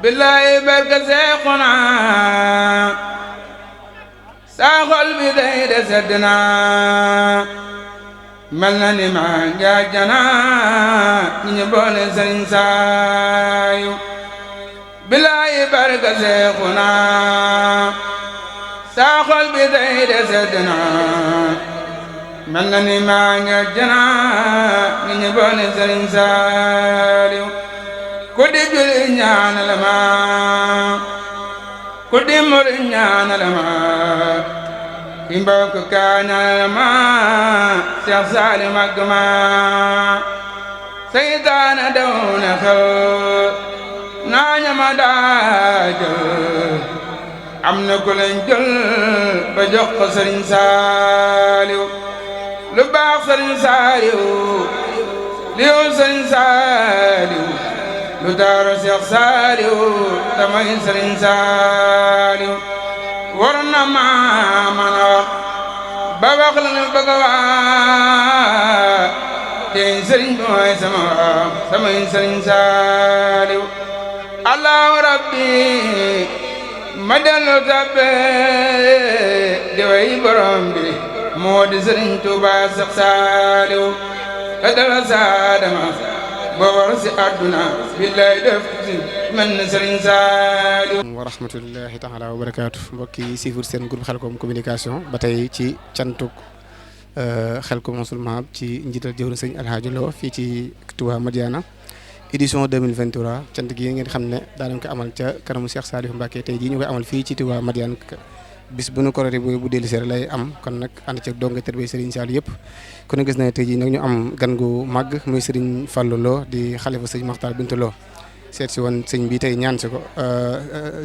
billaay barke Seexuna saa xol bi day de sedd na mel na ni maa ngi àjjana ñi ñu boole Sëriñ Saaliw billaay barke Seexuna saa xol bi day de sedd na mel na ni maa ngi àjjana ñi ñu boole Sëriñ Saaliw ku di juli ñaanal ma ku di murid ñaanal ma ki mbokk kaa ñaanal ma Seex Saaliw mag ma seytaane daw na xew naa ñama daa jël am na ku leen jël ba jox ko Sëriñ Saaliw lu baax Sëriñ Saaliw liw Sëriñ Saaliw lu daaru Seex Saaliw damay Sëriñ Saaliw war na ma mën a wax ba wax la nu bëgg a wax te sëriñ bi mooy sama wax samay Sëriñ Saaliw allahu rabbi ma dellu tabbe di way borom bi moo di Sëriñ Tuubaa Seex Saaliw te dala saadama boo war si àdduna billaay def si mel na Sëriñ Saaliw wa rahmatullahi taala wa barakaatu mbokk yi siifur seen groupe Khelcom communication ba tey ci cantuk Khelcom musulman ci njiital jëwriñ sëñ Alhaaji Lo fii ci Touba Madiyana édition 2023 cant gi ngeen xam ne daanañ ko amal ca kanamu Cheikh Salif Mbacké tey jii ñu koy amal fii ci Touba Madiyana bis bu nu korité bu dellu si lay am kon nag ànd ci donga tërbe Serigne Saliou yëpp kon gis na tey jii nag ñu am gan gu màgg muy Serigne Fallou Lo di xalifa sëñ Makhtar Bintou Lo seet si woon sëñ bi tey ñaan si ko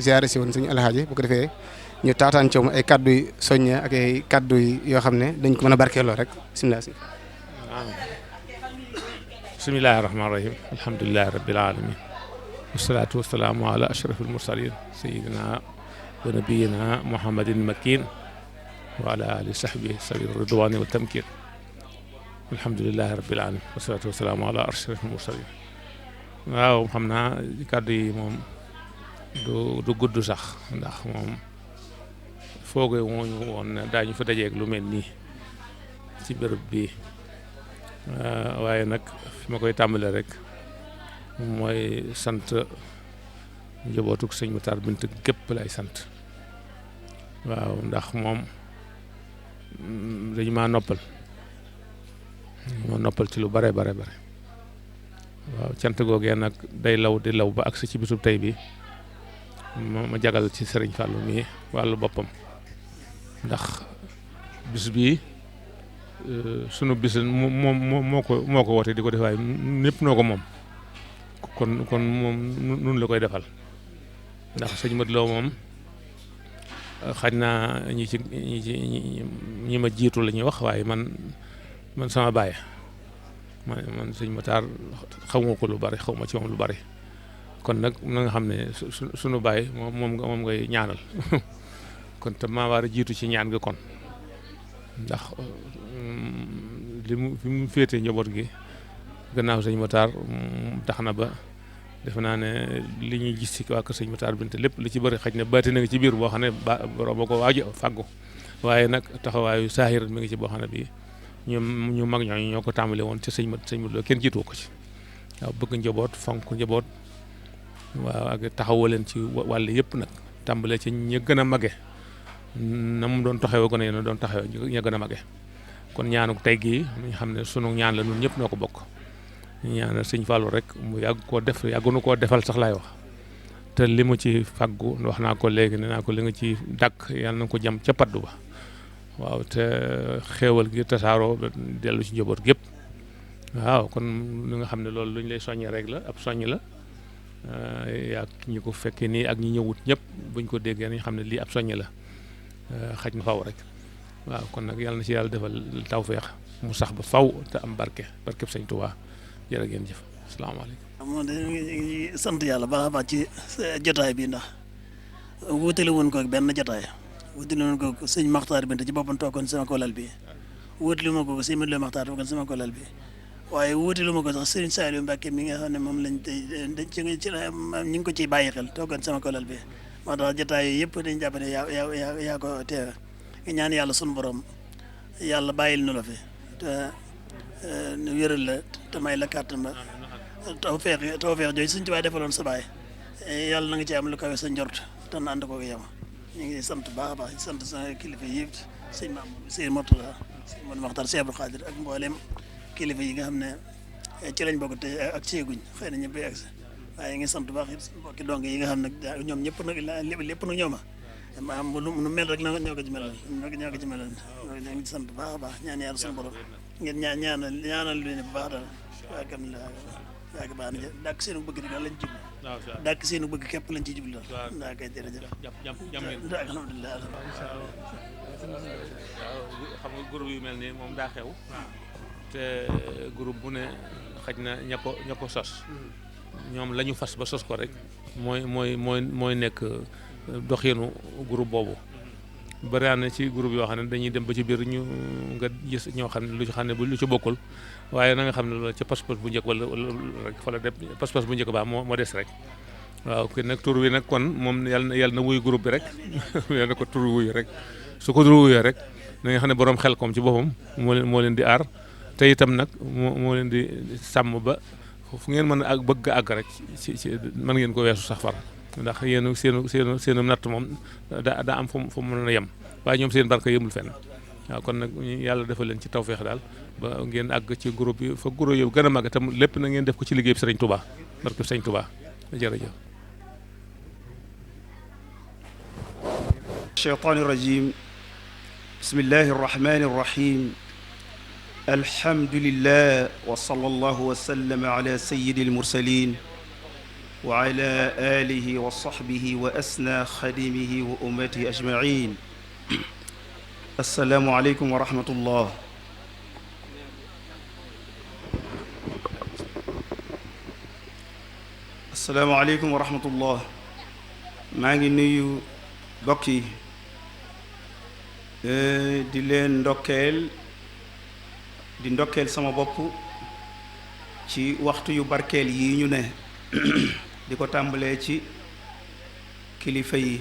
ziare si woon sëñ Alhaaji bu ko defee ñu taataan ci moom ay kaddu yu soññe ak ay kaddu yoo xam ne dañ ko mën a barkeeloo rek bisimilah. bismillahi rahmaani rahim alhamdulilahi rabbil alamin wasalaatu wasalaamu ala ashrafil mursalin sayidina wa nabiyina muhammadin makin wa ala ali sahbi sabi ridwani wa tamkin alhamdulilahi rabbil alamin wasalaatu wasalaamu ala ashrafil mursalin waaw xam naa kàddu yi moom du gudd sax ndax moom foogee mooñu woon ne daañu fa dajeeg lu mel nii ci bërëb bii waaye nag fi ma koy tàmbalee rek mooy sant njabootug sëñ Makhtar Bintou gépp lay sant waaw ndax moom dañu maa noppal ci lu bare bare bare waaw cant googee nag day law di law ba agsi ci bisub tey bi ma jagal ci Sëriñ Fallou mii wàllu boppam ndax bis bii sunu bis moo ko woote di ko def waaye ñëpp noo ko moom kon moom nun la koy defal ndax sëñ Modou Lo moom xaj naa ñi ma jiitu la ñuy wax waaye man sama baay man sëñ Makhtar xamoo ko lu bari xaw ma ci moom lu bari kon nag na nga xam ne sunu baay moom ngay ñaanal kon te maa war a jiitu ci ñaan gi kon ndax fi mu féete njaboot gi gannaaw sëñ Makhtar tax na ba defe naa ne li ñuy gis ci waa kër sëñ Makhtar Bintou lépp li ci bëri xaj na baati na ngi ci biir boo xam ne boo ko waaju fàggu waaye nag taxawaayu saahir mi ngi ci boo xam ne bii ñu mag ñooñu ñoo ko tàmbale woon ci sëñ Modou Lo kenn jiitu ko ci waaw bëgg njaboot fonk njaboot waaw ak taxawoo leen ci wàll yëpp nag tàmbale ci ña gën a mage na mu doon taxawoo gën a yéen doon taxawoo ña gën a mage kon ñaanu tey gii ñu xam ne sunu ñaan la ñun ñëpp noo ko bokk ñaanal sëñ Fallou rek mu yàgg koo def yàggunu koo defal sax laay wax te li mu ci faggu wax naa ko léegi nee naa ko li nga ci dàkk yàlla na ko jëm ca paddu ba waaw te xéewal gi tasaaroo dellu ci njaboot gépp waaw kon li nga xam ne loolu lu ñu lay soññee rek la ab soññ la ak ñi ko fekkee nii ak ñi ñëwut ñëpp buñ ko déggee nañ xam ne lii ab soññ la xaj na faw rek waaw kon nag yàlla na ci yàlla defal tawfeex mu sax ba faw te am barkeb sëñ Tuubaa jërë ngeen jëf asalaamaaleykum. moom de ngi sant yàlla baax a baax ci jotaay bi ndax wutale woon ko ak benn jotaay wutale woon ko sëñ Makhtar Bintou ci boppam toogoon sama kolal bi wutale ma ko sëñ Modou Lo Makhtar toogoon sama kolal bi waaye wuute lu ma ko sax Serigne Saliou Mbacke mi nga xam ne moom lañ tey ci la ñu ngi ko ciy bàyyi xel toogoon sama kolal bi moo tax jotaay yooyu yëpp dañ jàpp ne yaa ko teewe ñaan yàlla sunu borom yàlla bàyyil nu la fi te nu wéral la te may la kàttan ba tawfeex jooju suñ ci waay defaloon sa baay yàlla na nga ci am lu kawe sa njort te na ànd ko yow ñu ngi sant baax a baax sant sa kilifa yi sëñ Maam sëñ Mourtada sëñ Modou Makhtar Cheikh Abdou Khadir ak mboolem kilifa yi nga xam ne ci lañ bokk te ak ceeguñ xëy na ñëpp ak waaye ngi sant baax it mbokki dong yi nga xam ne ñoom ñëpp nag lépp nag ñooma maanaam nu mel rek ñoo ko ci melal ñoo ko ci melal ñoo ngi sant baax a baax ñaan yàlla suñu borom ngeen ñaanal leen bu baax daal waakam la waaka baax na dàkk seenu bëgg daal lañ jublu dàkk seenu bëgg képp lañ ci jublu daal ndaa koy jërëjëf alhamdulilah xam nga groupe yu mel nii moom daa xew te groupe bu ne xaj na ña ko sos ñoom la ñu fas ba sos ko rek mooy nekk doxinu groupe boobu bari na ci groupe yoo xam ne dañuy dem ba ci biir ñu nga gis ñoo xam ne lu ci xam ne lu ci bokkul waaye na nga xam ne loolu ca pas-pas bu njëkk wala rek fa la dem pas-pas bu njëkk baa moo des rek waaw kon nag tur wi nag kon moom yàlla na wuyu groupe bi rek yàlla na ko tur wuyu rek su ko tur wuyoo rek na nga xam ne borom xel koom ci boppam moo leen di aar te itam nag moo leen di sàmm ba fu ngeen mën a bëgg a àgg rek ci mën ngeen ko weesu sax far ndax yéen seenu natt moom daa am fu mu mën a yem waaye ñoom seen barke yëmul fenn waaw kon nag yàlla defal leen ci tawféex daal ba ngeen àgg ci groupe yi fa groupe yow gën a màgg tam lépp na ngeen def ko ci liggéey bi Sëriñ Touba barke Sëriñ Touba jërëjëf. Shaytaani rajiim bismillahi rahmaani rahiim alhamdulillah wa sallallahu wa sallam ala sayyidil mursaliin wa ala aalihi wa sahbihi wa asna xadimihi wa ummatihi ajmaciin. Assalaamu aleykum wa rahmatullah. Assalaamu aleykum wa rahmatullah. maa ngi nuyu mbokk yi di leen ndokkeel di ndokkeel sama bopp ci waxtu yu barkeel yi ñu ne di ko tàmbalee ci kilifa yi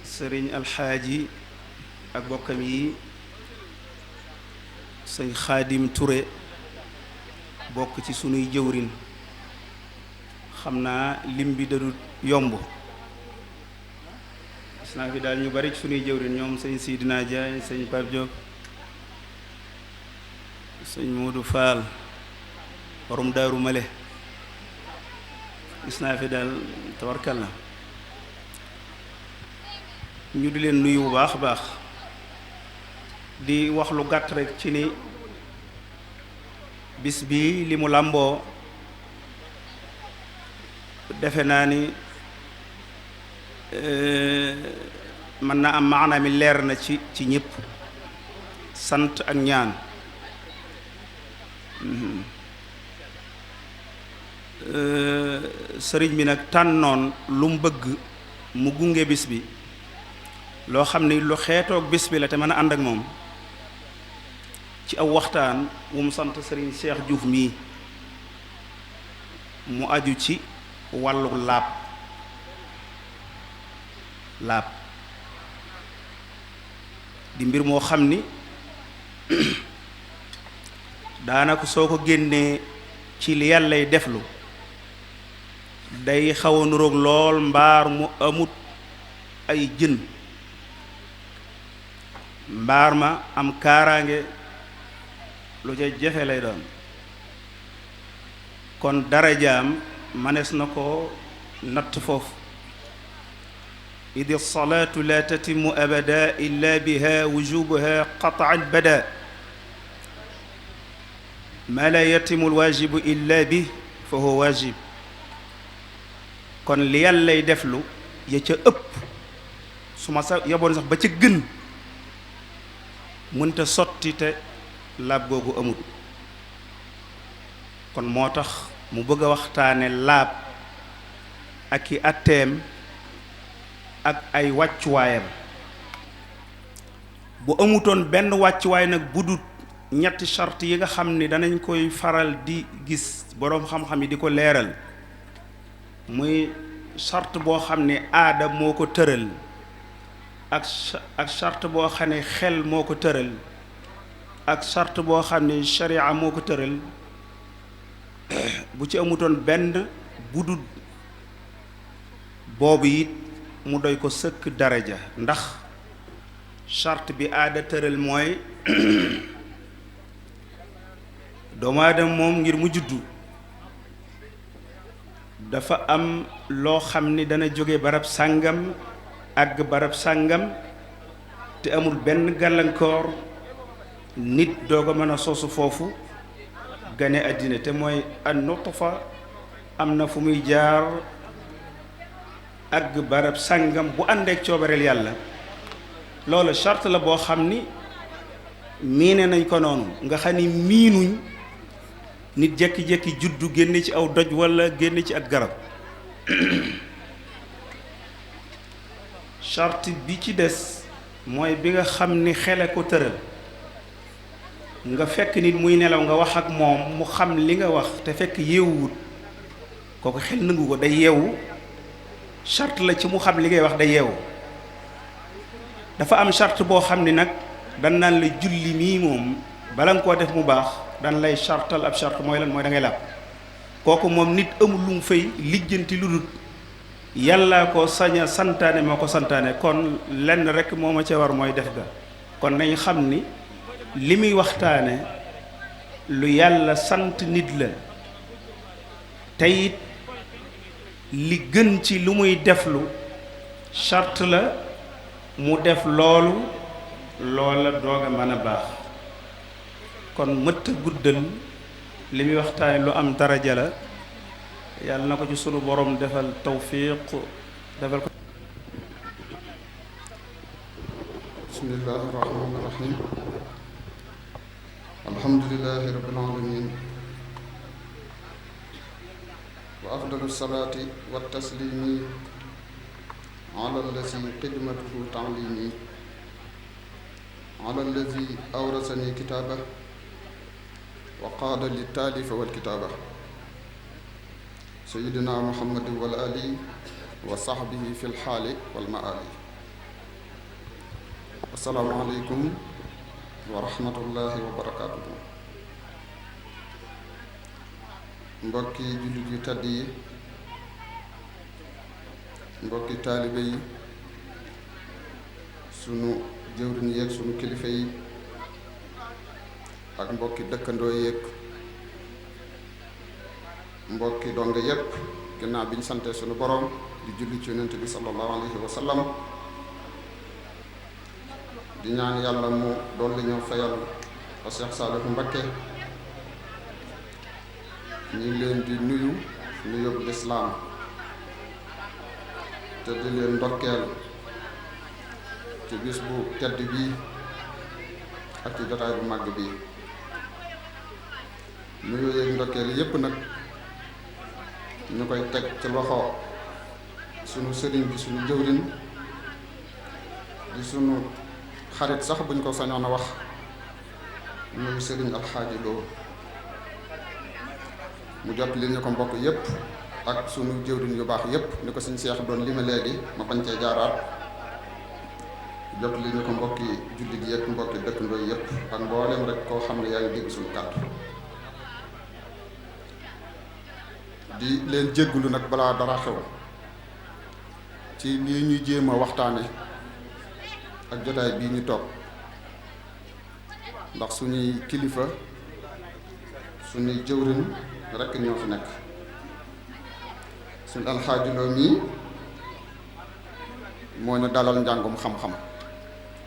sëriñ alxaaji ak bokkam yi sëñ xaadim Touré bokk ci sunuy jëwrin xam naa lim bi dadul yomb gis naa fi daal ñu bari ci sunuy jëwrin ñoom sëñ Sidina Diagne sëñ Pape Diop sëñ Modou Fall borom Daaru Male gis naa fi daal tabarkal na ñu di leen nuyu bu baax a baax di wax lu gàtt rek ci ni bis bi li mu làmboo defe naa ni mën na am maanaam mi leer na ci ñëpp sant ak ñaan sëriñ bi nag tànnoon lu mu bëgg mu gunge bis bi loo xam ni lu xeetoog bis bi la te mën a ànd ak moom ci aw waxtaan wu mu sant sëriñ Cheikh Diouf mii mu aju ci wàllu laab di mbir moo xam ni daanaka soo ko génnee ci li yàllay deflu day xaw a nuroog lool mbaar mu amut ay jën mbaar ma am kaaraange lu ca jafe lay doon kon darajaam manees na ko natt foofu idi salaatu la tatimu abada illa biha wujubuha qataan bada ma la yatimu alwaajibu illa bi fa huwa waajib kon li yàllay deflu ya ca ëpp su ma sa yaboon sax ba ca gën mënta sotti te laab googu amul kon moo tax mu bëgg a waxtaane laab ak i atteem ak ay wàccuwaayam bu amutoon benn wàccuwaay nag budut ñetti charte yi nga xam ni danañ koy faral di gis boroom xam-xam yi di ko leeral muy charte boo xam ne aada moo ko tëral ak charte boo xam ne xel moo ko tëral ak charte boo xam ne sharia moo ko tëral bu ci amutoon benn budut boobu it mu doy ko sëkk daraja ndax charte bi aada tëral mooy doomu aadama moom ngir mu juddu dafa am loo xam ni dana jóge barab sàngam àgg barab sàngam te amul benn gàllankoor nit doog a mën a sosu foofu gane àddina te mooy an nutfa am na fu muy jaar àgg barab sàngam bu àndeek coobareel yàlla loolu charte la boo xam ni miine nañ ko noonu nga xam ni miinuñ nit jékki-jékki juddu génne ci aw doj walla génne ci ak garab charte bi ci des mooy bi nga xam ni xele ko tëral nga fekk nit muy nelaw nga wax ak moom mu xam li nga wax te fekk yeewuwut kooku xel nangu ko day yeewu charte la ci mu xam li ngay wax day yeewu dafa am charte boo xam ni nag dan naan la julli mii moom bala nga koo def mu baax dan lay chartal ab charte mooy lan mooy da ngay làpp kooku moom nit amul lu mu fay lijjanti lu dul yàlla ko sañ a santaane moo ko santaane kon lenn rek moo ma ca war mooy def ga kon nañ xam ni li muy waxtaane lu yàlla sant nit la te it li gën ci lu muy deflu charte la mu def loolu loola doog a mën a baax kon mëtt guddal li muy waxtaane lu am daraja la yàlla na ko ci sunu borom defal tawfiq defal ko bismillahi rahmani rahim alhamdulillahi rabbil alamin wa afdalu salaati wa taslimi ala allazi xidmatuhu taalimi ala allazi awrasani kitaaba wa qaada li taalifa wal kitaaba sayyidina muhammadin wal ali wa sahbihi fi lxaali wal maali assalaamu aleykum wa rahmatullahi wa barakaatuhu mbokki jullit yu tedd yi mbokki taalibe yi sunu jëwriñ yeeg sunu kilifa yi ak mbokki dëkkandoo yeeg mbokki donga yépp ginnaaw bi ñu sante sunu borom di julli ci yonent bi sallallahu alayhi wa sallam di ñaan yàlla mu doon li ñoo fayal a Cheikh Saalihu Mbakke ñu ngi leen di nuyu nuyób lislaam te di leen ndokkeel ci bis bu tedd bii ak ci jotaay bu màgg bii nuyoo yeeg ndokkeel yépp nag ñu koy teg ci loxo sunu sëriñ bi sunu jëwriñ di sunu xarit sax buñ ko sañoon a wax muy sëriñ Alxaaji Lo mu jot li ñu ko mbokk yépp ak sunu jëwriñ yu baax yépp ni ko suñ seex doon lima léegi ma bañ cee jaaraat jot li ñu ko mbokki jullit yépp mbokki dëkkandoo yépp ak mboolem rek koo xam ne yaa ngi dégg suñu kàddu di leen jéggulu nag balaa dara xew ci lii ñuy jéem a waxtaane ak jotaay bii ñu toog ndax suñuy kilifa suñuy jëwriñ rekk ñoo fi nekk suñu Alxaaji Lo mii moo ñu dalal njàngum xam-xam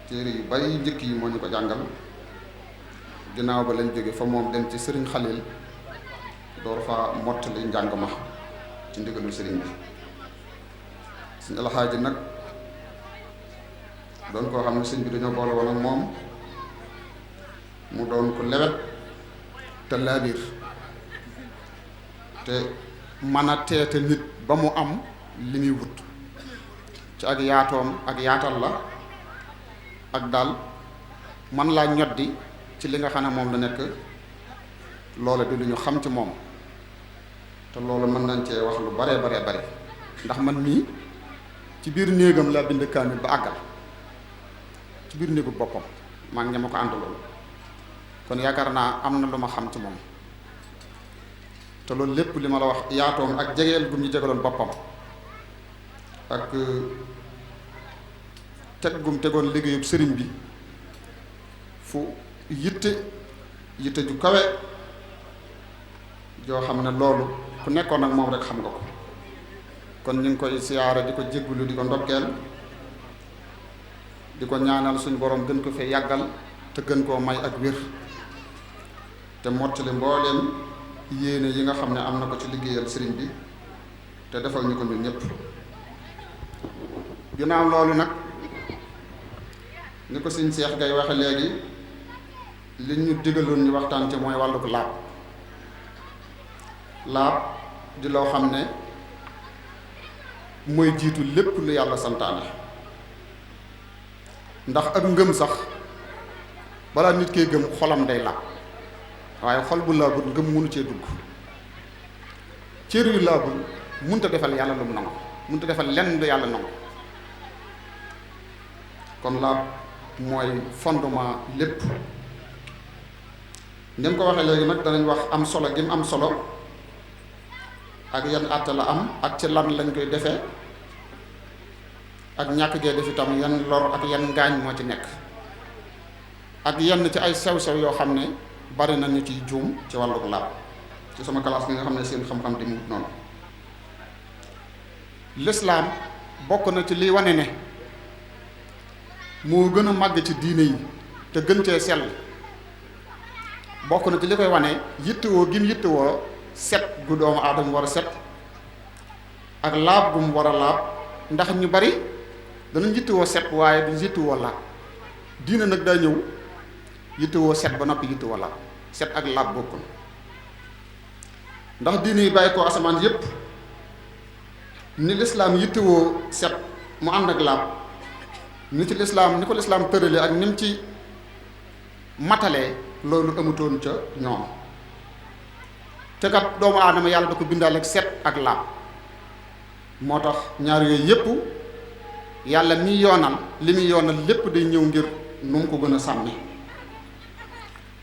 téere yu bari njëkk yi moo ñu ko jàngal ginnaaw ba lañ jóge fa moom dem ci sëriñ Xalil door fa mottali njàng ma ci ndigalu sëriñ bi suñu Alxaaji nag doon koo xam ne sëñ bi dañoo boole woon ak moom mu doon ko lewet te laabiir te mën a teete nit ba mu am li muy wut ci ak yaatoom ak yaatal la ak daal man laa ñoddi ci li nga xam ne moom la nekk loola di lu ñu xam ci moom te loolu mën nañ cee wax lu bare ndax man mii ci biir néegam laa bind kaamil ba àggal ci biir néegu boppam maa ngi ña ma ko àndaloon kon yaakaar naa am na lu ma xam ci moom te loolu lépp li ma la wax yaatoom ak jegeel gu ñu jegaloon boppam ak teg gum tegoon liggéeyub sëriñ bi fu yitte ju kawe joo xam ne loolu ku nekkoon ak moom rek xam nga ko kon ñu ngi koy siyaare di ko jéggulu di ko ndokkeel di ko ñaanal suñu borom gën ko fee yàggal te gën koo may ak wér te mottali mbooleem yéene yi nga xam ne am na ko ci liggéeyal sëriñ bi te defal ñu ko ñun ñëpp. ginnaaw loolu nag ni ko sëñ Seex Gay waxe léegi li ñu digaloon ñu waxtaan ci mooy wàllu ko laab di loo xam ne mooy jiitu lépp lu yàlla santaane ndax ak ngëm sax balaa nit koy gëm xolam day laab waaye xol bu laabul ngëm mënu cee dugg cër yu laabul mënut a defal yàlla lu mu nangu mënut a defal lenn lu yàlla nangu kon laab mooy fondement lépp ngeen ko waxee léegi nag danañ wax am solo gi mu am solo ak yan àtte la am ak ci lan lañ koy defee ak ñàkk gee def itam yan lor ak yan ngaañ moo ci nekk ak yenn ci ay sew-sew yoo xam ne bari na ñu ciy juum ci wàlluk laab ci sama classe bi nga xam ne seen xam-xam di mu noonu lislaam bokk na ci liy wane ne moo gën a màgg ci diine yi te gën cee sell bokk na ci li koy wane yittewoo gim yittewoo set gu doomu aadama war a set ak laab gu mu war a laab ndax ñu bari danañ yittewoo set waaye du yittewoo laab diine nag daa ñëw yittewoo set ba noppi yittewoo laab set ak laab bokkul ndax diine yi bàyyi ko asamaan yépp ni lislaam yittewoo set mu ànd ak laab ni ko lislaam tërale ak ni mu ci matalee loolu amutoon ca ñoom te kat doomu aadama yàlla da ko bindaal ak set ak laab moo tax ñaar yooyu yépp yàlla mi yoonal li muy yoonal lépp day ñëw ngir nu mu ko gën a sàmmi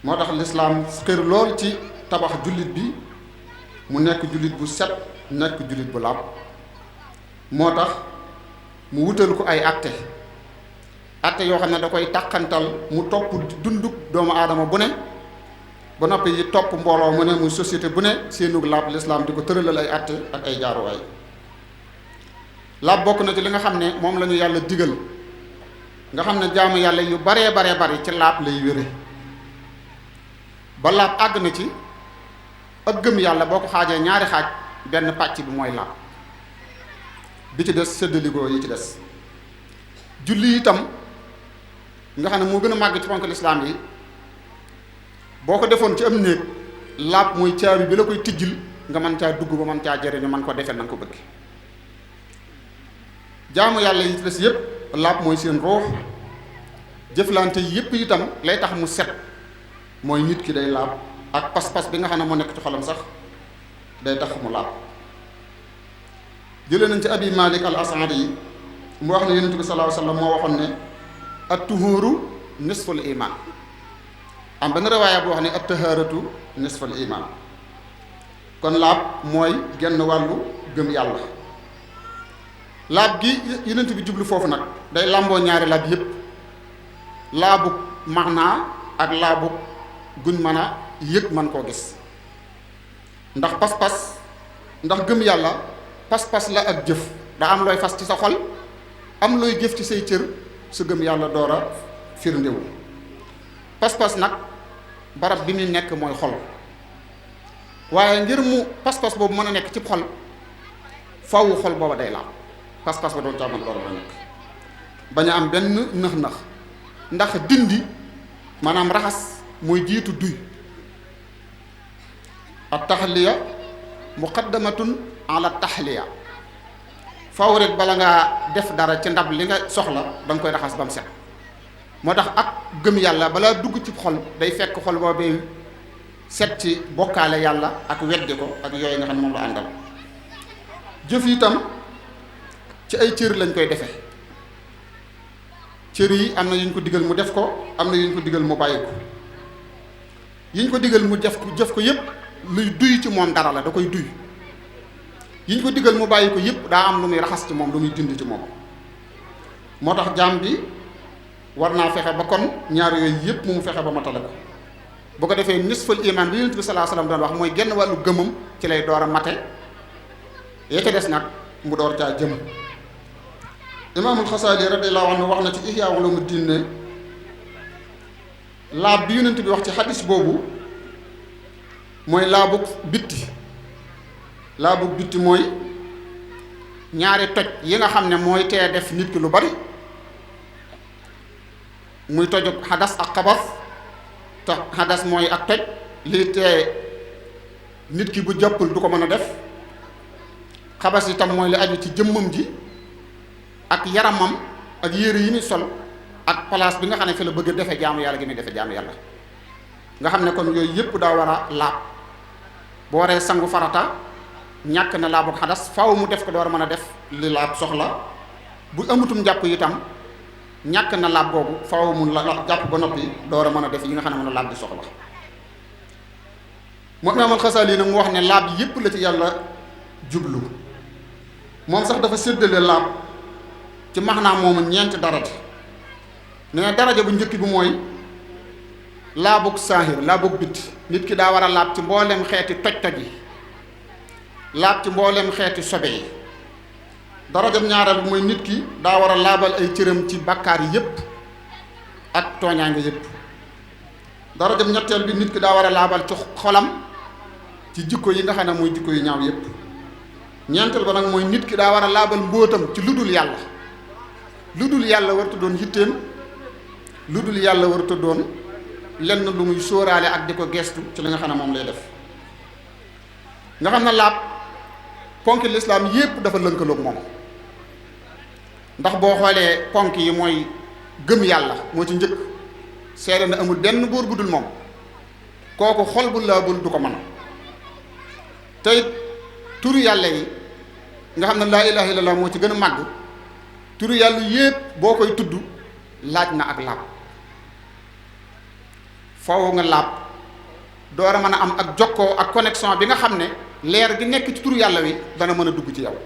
moo tax lislaam xër lool ci tabax jullit bi mu nekk jullit bu set nekk jullit bu laab moo tax mu wutal ko ay atte yoo xam ne da koy tàqantal mu topp dunduk doomu aadama bu ne ba noppi yi topp mbooloo mu ne muy société bu ne seenug laab lislaam di ko tëralal ay atte ak ay jaaruwaay laab bokk na ci li nga xam ne moom la ñu yàlla digal nga xam ne jaamu yàlla yu baree bari ci laab lay wére ba laab àgg na ci ak gëm yàlla boo ko xaajee ñaari xaaj benn pàcc bi mooy laab bi ci des séddaligoo yi ci des julli itam nga xam ne moo gën a màgg ci ponk lislaam yi boo ko defoon ci am néeg laab mooy caabi bi la koy tijjil nga mën caa dugg ba mën caa jëriñu mën ko defee na nga ko bëgg jaamu yàlla yi ci des yépp laab mooy seen ruux jëflante yépp itam lay tax mu set mooy nit ki day laab ak pas-pas bi nga xam ne moo nekk ci xolam sax day tax mu laab jëlee nañ ci abi malik al asadi yi mu wax ne yonent bi sallallahu alayhi wasallam moo waxoon ne at-tuhuru nisful iman am benn riwaaya bu wax ne at-taharatu nisful iman kon laab mooy genn wàllu gëm yàlla laab gi yonent bi jublu foofu nag day làmboo ñaari laab yépp laabu maanaa ak laabu guñ mën a yëg man koo gis ndax pas-pas ndax gëm yàlla pas-pas la ak jëf daa am looy fas ci sa xol am looy jëf ci say cër su gëm yàlla door a firndewu pas-pas nag barab bi muy nekk mooy xol waaye ngir mu pas-pas boobu mën a nekk ci xol faawu xol booba day laab pas-pas ba doon caaman door ba nekk bañ a am benn nëx-nëx ndax dindi maanaam raxas mooy jiitu duy at taxliya muqaddamatun ala taxliya faw rek bala ngaa def dara ci ndab li nga soxla da nga koy raxas ba mu set moo tax ak gëm yàlla balaa dugg ci xol day fekk xol boobee set ci bokkaale yàlla ak weddi ko ak yooyu nga xam ne moom la àndal. jëf itam ci ay cër lañ koy defee cër yi am na yuñ ko digal mu def ko am na yuñ ko digal mu bàyyi ko yiñ ko digal mu jëf ko yépp luy duy ci moom dara la da koy duy yiñ ko digal mu bàyyi ko yépp daa am lu muy raxas ci moom lu muy dindi ci moom moo tax jaam bi war naa fexe ba kon ñaar yooyu yépp mu fexe ba matale ko bu ko defee nisful iman bi Yonent bi sallallahu alayhi wasallam doon wax mooy genn wàllu gëmam ci lay door a mate ya ca des nag mu door caa jëm. Imaamul Xasaali radiyallahu anhu wax na ci Ihya Ulumuddin ne laab bi Yonent bi wax ci xadis boobu mooy laabug bitti mooy ñaari toj yi nga xam ne mooy tee def nit ki lu bari muy tojug xadas ak xabas te xadas mooy ak toj lii tee nit ki bu jàppul du ko mën a def xabas itam mooy li aju ci jëmmam ji ak yaramam ak yére yi muy sol ak place bi nga xam ne fi la bëgg a defe jaamu yàlla gi muy defe jaamu yàlla nga xam ne kon yooyu yépp daa war a laab boo waree sangu farata ñàkk na laabu xadas faaw mu def ko door a mën a def li laab soxla bu amutum jàpp itam ñàkk na laab boobu faaw mu la jàpp ba noppi door a mën a def yi nga xam ne mën a laab di soxla moo Imaamul Xasaali nag mu wax ne laab yépp la ci yàlla jublu moom sax dafa séddale laab ci maanaam moomu ñeenti daraja ne daraja bu njëkk bi mooy laabug saahir laabug bitti nit ki daa war a laab ci mboolem xeeti toj-toj yi laab ci mboolem xeeti sobe yi darajam ñaareel bi mooy nit ki daa war a laabal ay cëram ci bàkkaar yi yépp ak tooñaange yépp darajam ñetteel bi nit ki daa war a laabal ci xolam ci jikko yi nga xam ne mooy jikko yu ñaaw yépp ñeenteel ba nag mooy nit ki daa war a laabal mbóotam ci lu dul yàlla warta doon yitteem lu dul yàlla warta doon lenn lu muy sóoraale ak di ko gestu ci li nga xam ne moom lay def nga xam ne laab ponk lislaam yépp dafa lënkaloog moom ndax boo xoolee ponk yi mooy gëm yàlla moo ci njëkk seede na amul benn buur bu dul moom kooku xol bu laabul du ko mën tey turu yàlla yi nga xam ne laa ilaaha illallaah moo ci gën a màgg turu yàlla yépp boo koy tudd laaj na ak laab foofu nga laab door a mën a am ak jokkoo ak connexion bi nga xam ne leer gi nekk ci turu yàlla wi dana mën a dugg ci yow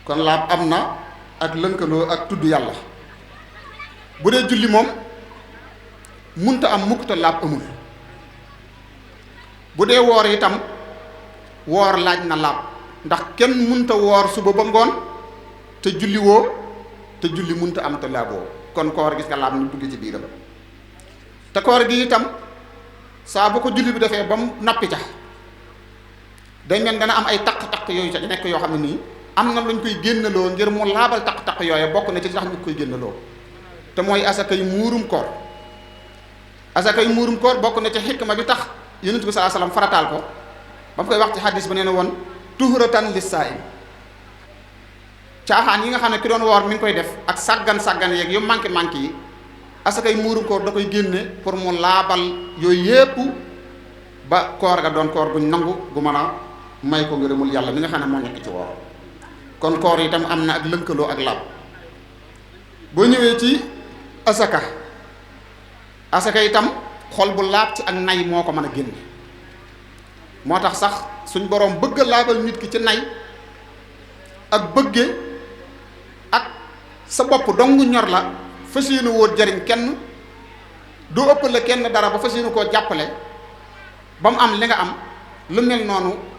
kon laab am na ak lënkaloo ak tudd yàlla bu dee julli moom munta am mukk te laab amul bu dee woor itam woor laaj na laab ndax kenn munta woor suba ba ngoon te julli woo te julli munta am te laaboo kon koor gis nga laab ni dugg ci biiram te koor gi itam saa bu ko julli bi defee ba mu nappi ca day mel dana am ay taq-taq yooyu ca nekk yoo xam ne nii am na luñ koy génnaloo ngir mu laabal taq-taq yooyu bokk na ci tax ñu koy génnaloo te mooy asakay muurum koor asakay muurum koor bokk na ci xikma bi tax Yonent bi sallallahu alayhi wasallam farataal ko ba mu koy wax ci xadis ba nee na woon tuhratan lis-saa'im caaxaan yi nga xam ne ki doon woor mi ngi koy def ak sàggan yeeg yu manqué yi asakay muurum koor da koy génne pour mu laabal yooyu yépp ba koor ga doon koor guñ nangu gu mën a may ko ngërëmul yàlla mi nga xam ne moo nekk ci woor kon koor itam am na ak lënkaloo ak laab boo ñëwee ci asaka itam xol bu laab ci ak nay moo ko mën a génne moo tax sax suñ boroom bëgg a laabal nit ki ci nay ak bëgge ak sa bopp dong ñor la fas yéene woo jariñ kenn doo ëppale kenn dara ba fas yéene koo jàppale ba mu am li nga am lu mel noonu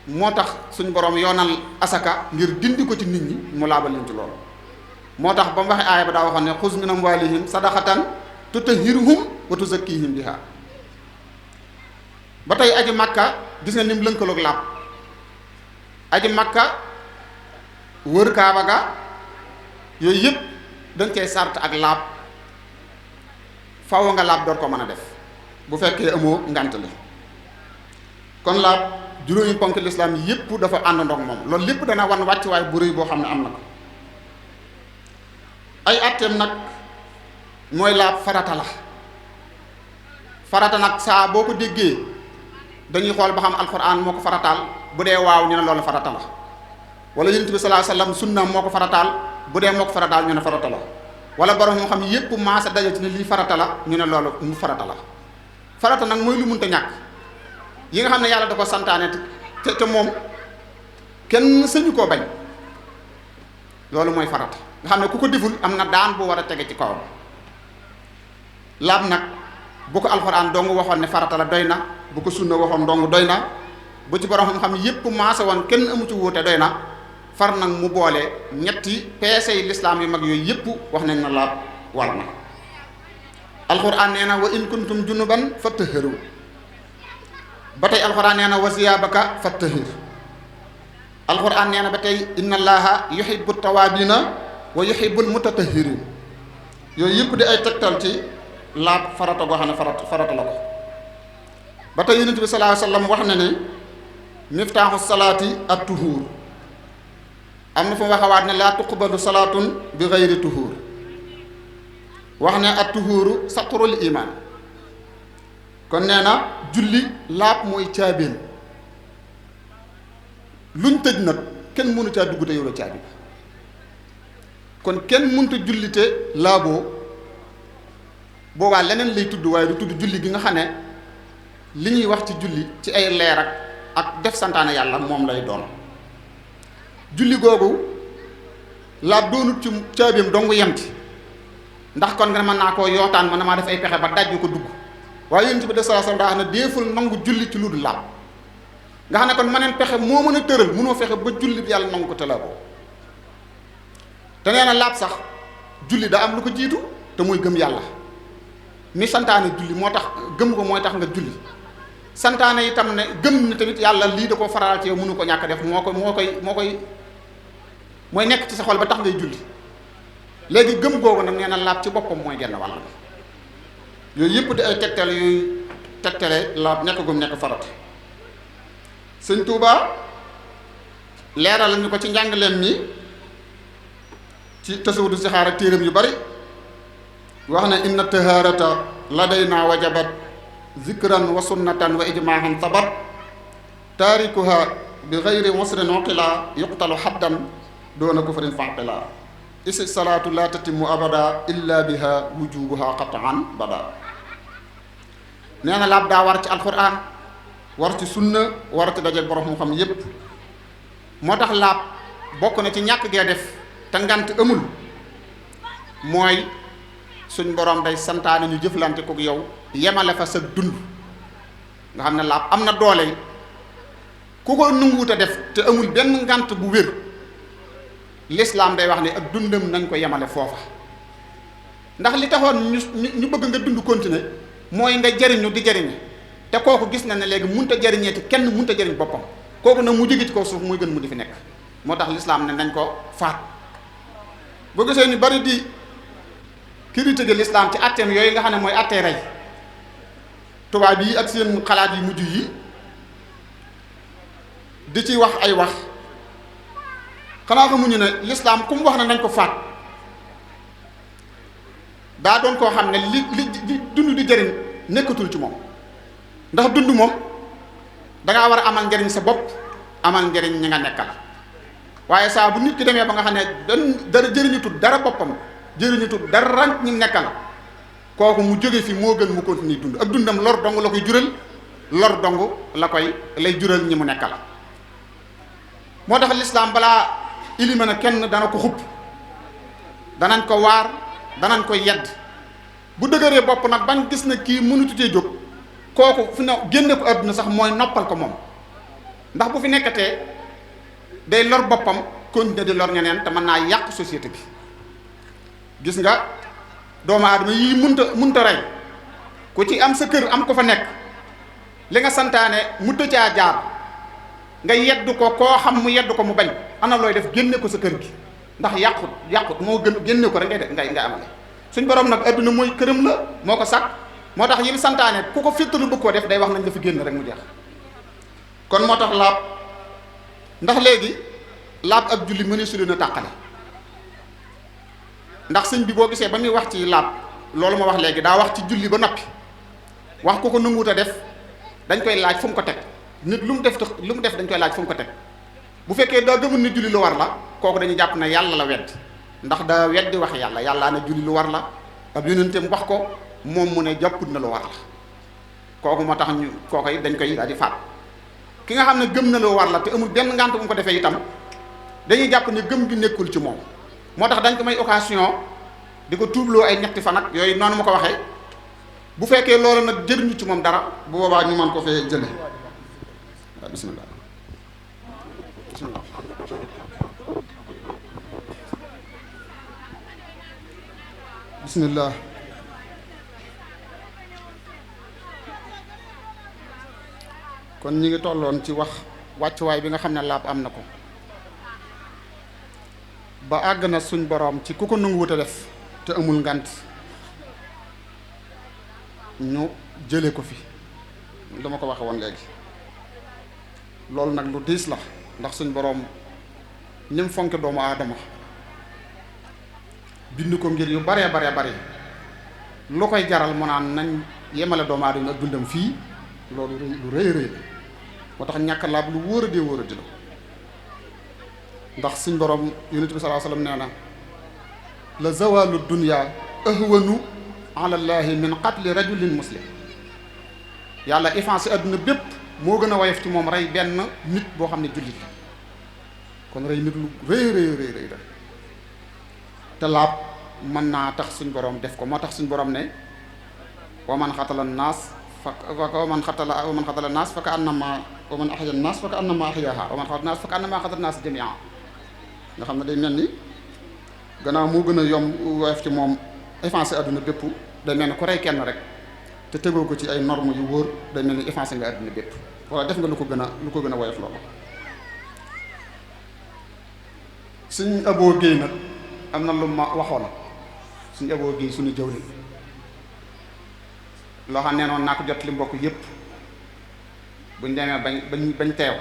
moo tax suñ boroom yoonal asaka ngir dindi ko ci nit ñi mu laabal leen ci loolu moo tax ba mu waxee aaya ba daa waxoon ne xuz min amwaalihim sadaqatan tutahhiruhum wa tuzakkihim biha ba tey aji makka gis nga ni mu lënkaloog laab aji makka wër kaaba ga yooyu yëpp dañ cay sart ak laab faaw nga laab door ko mën a def bu fekkee amoo ngant li kon laab juróomi ponk lislaam yépp dafa ànd ndox moom loolu lépp dana wan wàccuwaay bu rëy boo xam ne am na ko ay atteem nag mooy laab farata la farata nag saa boo ko déggee dañuy xool ba xam alxuraan moo ko farataal bu dee waaw ñu ne loolu farata la wala yonent bi sallallahu alayhi wasallam sunna moo ko farataal bu dee moo ko farataal ñu ne farata la wala borom moo xam yépp maasa daje ci ne lii farata la ñu ne loolu mu farata la farata nag mooy lu munta ñàkk yi nga xam ne yàlla da ko santaane te moom kenn sañu koo bañ loolu mooy farata nga xam ne ku ko deful am na daan bu war a tege ci kawam laab nag bu ko alxuraan dong waxoon ne farata la doy na bu ko sunna waxoon dong doy na bu ci borom xam-xam yépp maase woon kenn amu ci wuute doy na far nag mu boole ñetti peese yi lislaam yu mag yooyu yépp wax nañ na laab war na alxuraan nee na wa in kuntum junuban fattahiru ba tey alxuraan nee na wa siyaabaka fattahir alxuraan nee na ba tey inna allaha yuhibbu tawaabina wa yuhibbul mutatahhirin yooyu yëpp di ay tegtal ci laab farata goo xam ne farata la ko ba tey yonent bi sallallahu alayhi wasallam wax na ne miftaaxu salaati at tuhuur am na fu mu waxawaat ne laa tuqbalu salaatun bi gayri tuhuur wax ne at tuhuuru satrul iman kon nee na julli laab mooy caabeen luñ tëj nag kenn mënu caa dugg te yow la caabi kon kenn mënut a jullite laaboo boobaa leneen lay tudd waaye du tudd julli gi nga xam ne li ñuy wax ci julli ci ay leer ak def santaane yàlla moom lay doon julli googu laab doonut ci caabeem dong yemti ndax kon nga mën naa koo yootaan man maa def ay pexe ba dajju ko dugg waaye yonent bi de sallallahu alayhi wasallam daa xam ne déeful nangu julli ci lu dul laab nga xam ne kon maneen pexe moo mën a tëral mënoo fexe ba julli bi yàlla nangu ko te laaboo te nee na laab sax julli da am lu ko jiitu te muy gëm yàlla mi santaane julli moo tax gëm ko mooy tax nga julli santaane itam ne gëm ne tamit yàlla lii da ko faral ci yow mënu ko ñàkk def mooy nekk ci sa xol ba tax ngay julli léegi gëm googu nag nee na laab ci boppam mooy genn wàll yooyu yëpp di ay tegtal yuy tegtale laab nekk gum nekk farat sëñ Tuuba leeral ñu ko ci njàngaleem mi ci tasawudu sixaar ak téeram yu bari wax na inna taharata ladayna wajabat zikran wa sunnatan wa ijmaahan sabat taarikuha bi gayri wasrin uqila yuqtalu xaddan doona kufrin faqila isi salaatu la tatimu abada illa biha wujubuha qatan bada nee na laab daa war ci alquran war ci sunna war ci dajeek borom xam yépp moo tax laab bokk na ci ñàkk gee def te ngant amul mooy suñ borom day santaane ñu jëflante ko yow yemale fa sa dund nga xam ne laab am na doole ku ko nanguwut a def te amul benn ngant bu wér lislaam day wax ne ak dundam nañ ko yemale foofa ndax li taxoon ñu bëgg nga dund continuer mooy nga jariñu di jariñe te kooku gis na ne léegi munta jariñee te kenn munta jariñ boppam kooku nag mu jóge ci kaw suuf muy gën mu di fi nekk moo tax lislaam ne nañ ko faat boo gisee ñu bari di critiquer lislaam ci atteem yooyu nga xam ne mooy attee rey tubaab yi ak seen xalaat yi mujj yi di ci wax ay wax xanaa xamuñu ne lislaam ku mu wax ne nañ ko faat daa doon koo xam ne li dund di jëriñ nekkatul ci moom ndax dund moom dangaa war a amal njëriñ sa bopp amal njëriñ ñi nga nekkal waaye saa bu nit ki demee ba nga xam ne dara jëriñutul dara boppam jëriñutul dara ñi nekkal kooku mu jóge fi moo gën mu continuer dund ak dundam lor dong la koy jural lor dong lay jural ñi mu nekkal moo tax lislaam balaa ilima na kenn dana ko xupp danañ ko waar danañ ko yedd bu dëgëree bopp nag bañ gis na kii mënutu cee jóg kooku fi ne génne ko àdduna sax mooy noppal ko moom ndax bu fi nekkatee day lor boppam continuer di lor ñeneen te mën naa yàq société bi gis nga doomu aadama yi munta rey ku ci am sa kër am ko fa nekk li nga santaane mu caa jaar nga yedd ko koo xam mu yedd ko mu bañ ana looy def génne ko sa kër gi ndax yàqut moo gën génne ko rek ngay amale suñ borom nag adduna mooy këram la moo ko sàkk moo tax yi mu santaane ku ko féttalu bëgg koo def day wax nañ la fi génn rek mu jeex kon moo tax laab ndax léegi laab ak julli mëne su leen a tàqale ndax sëñ bi boo gisee ba muy wax ci laab loolu ma wax léegi daa wax ci julli ba noppi wax ko nanguwut a def dañ koy laaj fu mu ko teg nit lu mu def dañ koy laaj fu mu ko teg bu fekkee daa gëmul ne julli lu war la kooku dañuy jàpp ne yàlla la wedd ndax daa weddi wax yàllaa ne julli lu war la ab yonenteem wax ko moom mu ne jàpput na lu war la kooku moo tax ñu kooku it dañ koy daal di faat ki nga xam ne gëm na lu war la te amul benn ngànt bu mu ko defee itam dañuy jàpp ne gëm gi nekkul ci moom moo tax dañ ko may occasion di ko tuubloo ay ñetti fan ak yooyu noonu ma ko waxee bu fekkee loolu nag jëriñu ci moom dara bu boobaa ñu mën ko fee jële waaw bismillah bismillah kon ñi ngi tolloon ci wax wàccuwaay bi nga xam ne laab am na ko ba àgg na suñ boroom ci ku ko nanguwut a def te amul ngant ñu jële ko fi dama ko waxe woon léegi loolu nag lu diis la ndax suñ boroom ni mu fonke doomu aadama bind ko ngir yu baree bari lu koy jaral mu naan nañ yemale doomu aadama ak dundam fii loolu lu rëy rëy la moo tax ñàkk laab lu wóor a dee la ndax suñ borom yonent bi sallallahu alayhi wasallam nee na la zawalu dunya ahwanu ala llahi min qatli rajulin muslim yàlla effacé adduna bépp moo gën a woyof ci moom rey benn nit boo xam ne jullit la kon rey nit lu rëy la te laab mën naa tax suñ borom def ko moo tax suñ borom ne wa man xatala naas wa man xatala naas fa ka annama wa man ahya naas fa ka annama ahyaha wa man xatala naas fa ka annama xatala naas jami'an nga xam ne day mel ni gannaaw moo gën a yomb woyof ci moom effacé adduna bépp day mel ni ku rey kenn rek te tegoo ko ci ay normes yu wóor day mel ni effacé nga adduna bépp wala def nga lu ko gën a woyof loolu suñ aboo géey nag am na lu ma waxoon suñ aboo géey suñu jëwli loo xam ne noonu naa ko jot li mbokk yépp buñ demee bañ teew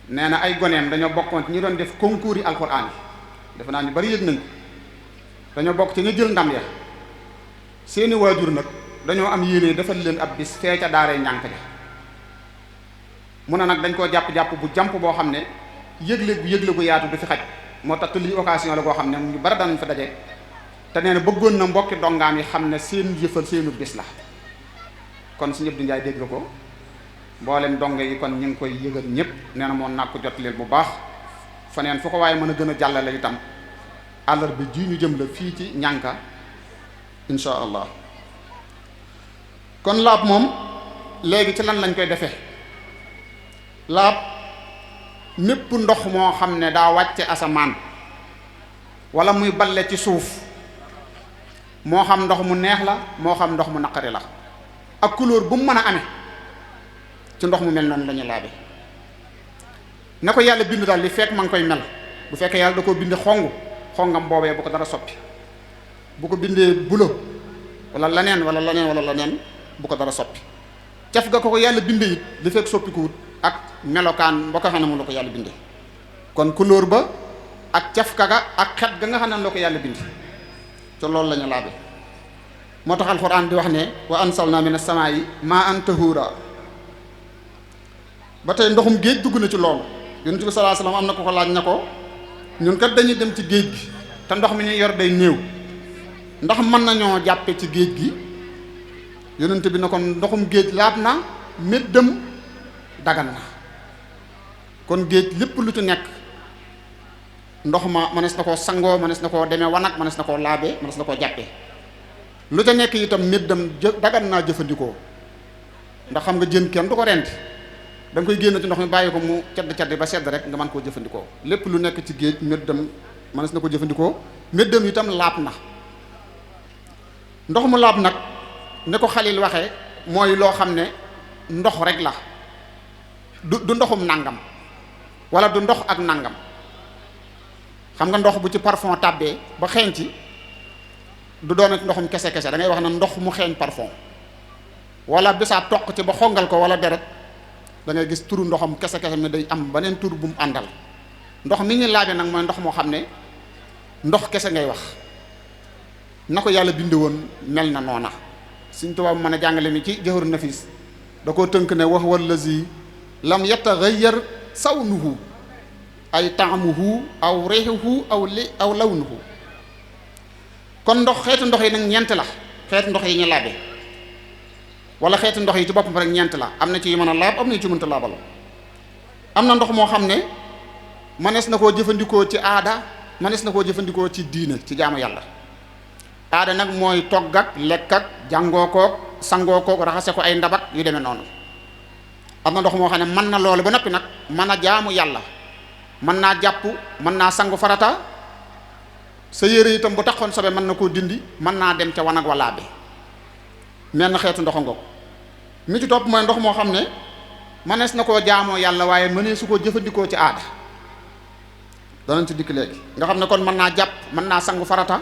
nee na ay goneem dañoo bokkoon ci ñi doon def concours yi alxuraan yi defe naa ñu bari yëg nañ ko dañoo bokk ci ñu jël ndam ya seeni waajur nag dañoo am yéene defal leen ab bis fee ca daaree ñànk ja mu ne nag dañ koo jàpp bu jàmp boo xam ne yëgle gu yaatu du fi xaj moo tax te lii occasion la boo xam ne ñu bari danañ fa daje te nee na bëggoon na mbokki dongaam yi xam ne seen yëfal seenu bis la kon si ñëpp di njaay dégg ko mboolem donge yi kon ñu ngi koy yëgal ñëpp nee na moom naa ko jot leen bu baax faneen fu ko waaye mën a gën a jàllale itam àllarba ji ñu jëm la fii ci ñànka insha allah kon laab moom léegi ci lan lañ koy defee laab mépp ndox moo xam ne daa wàcce asamaan wala muy balle ci suuf moo xam ndox mu neex la moo xam ndox mu naqari la ak couleur bu mu mën a amee ci ndox mu mel noonu la ñu laabe na ko yàlla bind daal li fekk ma ngi koy mel bu fekkee yàlla da koo binde xongam boobee bu ko dara soppi bu ko bindee bulo wala leneen bu ko dara soppi caf ga ko yàlla binde it li fekk soppi ko wut ak melokaan ba ko xam ne moom la ko yàlla binde kon couleur ba ak caf ka ga ak xet ga nga xam ne la ko yàlla binde te loolu la ñu laabe moo tax alxuraan di wax ne wa ansalna minas samaa'i maa'an tahuura ba tey ndoxum géej dugg na ci loolu yonent bi sallallahu alayhi wasallam am na ko ko laaj na ko ñun kat dañuy dem ci géej gi te ndox mi ñu yor day néew ndax mën nañoo jàppe ci géej gi yonent bi na ko ndoxum géej laab na méddam dagan na kon géej lépp lu ci nekk ndox ma mënees na koo sangoo mënees na koo demee wanag mënees na koo laabee mënees na koo jàppee lu ca nekk itam méddam dagan naa jëfandikoo ndax xam nga jën kenn du ko rendi da nga koy génn ci ndox mi bàyyi ko mu caddi ba sedd rek nga mën koo jëfandikoo lépp lu nekk ci géej méddam mënees na ko jëfandikoo méddam itam laab na ndox mu laab nag ne ko Xalil waxee mooy loo xam ne ndox rek la du ndoxum nangam wala du ndox ak nangam xam nga ndox bu ci parfum tàbbee ba xeeñ ci du doonati ndoxum kese da ngay wax ne ndox mu xeeñ parfum wala bisaab toq ci ba xongal ko wala deret da ngay gis turu ndoxam kese mi day am beneen tur bu mu àndal ndox mi ñu laabe nag mooy ndox moo xam ne ndox kese ngay wax na ko yàlla binde woon mel na noona. Sëriñ Tuubaa mën a jàngale mi ci Jawharu Nafis da koo tënk ne wax wallazi lam yataghayyar sawnuhu ay taamuhu aw rihuhu aw lawnuhu. kon ndox xeetu ndox yi nag ñeent la, xeetu ndox yi ñu laabe wala xeetu ndox yi ci boppam rek ñeent la. am na ci yu mën a laab, am na ci mënta laabal. am na ndox moo xam ne mënees na koo jëfandikoo ci aada, mënees na koo jëfandikoo ci diine, ci jaamu yàlla. aada nag mooy togg ak lekk ak jàngoo koog sangoo koog raxase ko ay ndabak yu demee noonu. am na ndox moo xam ne mën na loolu ba noppi nag mën a jaamu yàlla, mën naa jàpp, mën naa sangu farata, sa yére itam bu taxoon sobe mën na koo dindi, mën naa dem ca wanag wala be menn xeetu ndox ngoog. mi ci topp mooy ndox moo xam ne mënees na koo jaamoo yàlla waaye mëneesu koo jëfandikoo ci aada. danañ ci dikk léegi. nga xam ne kon mën naa jàpp, mën naa sangu farata,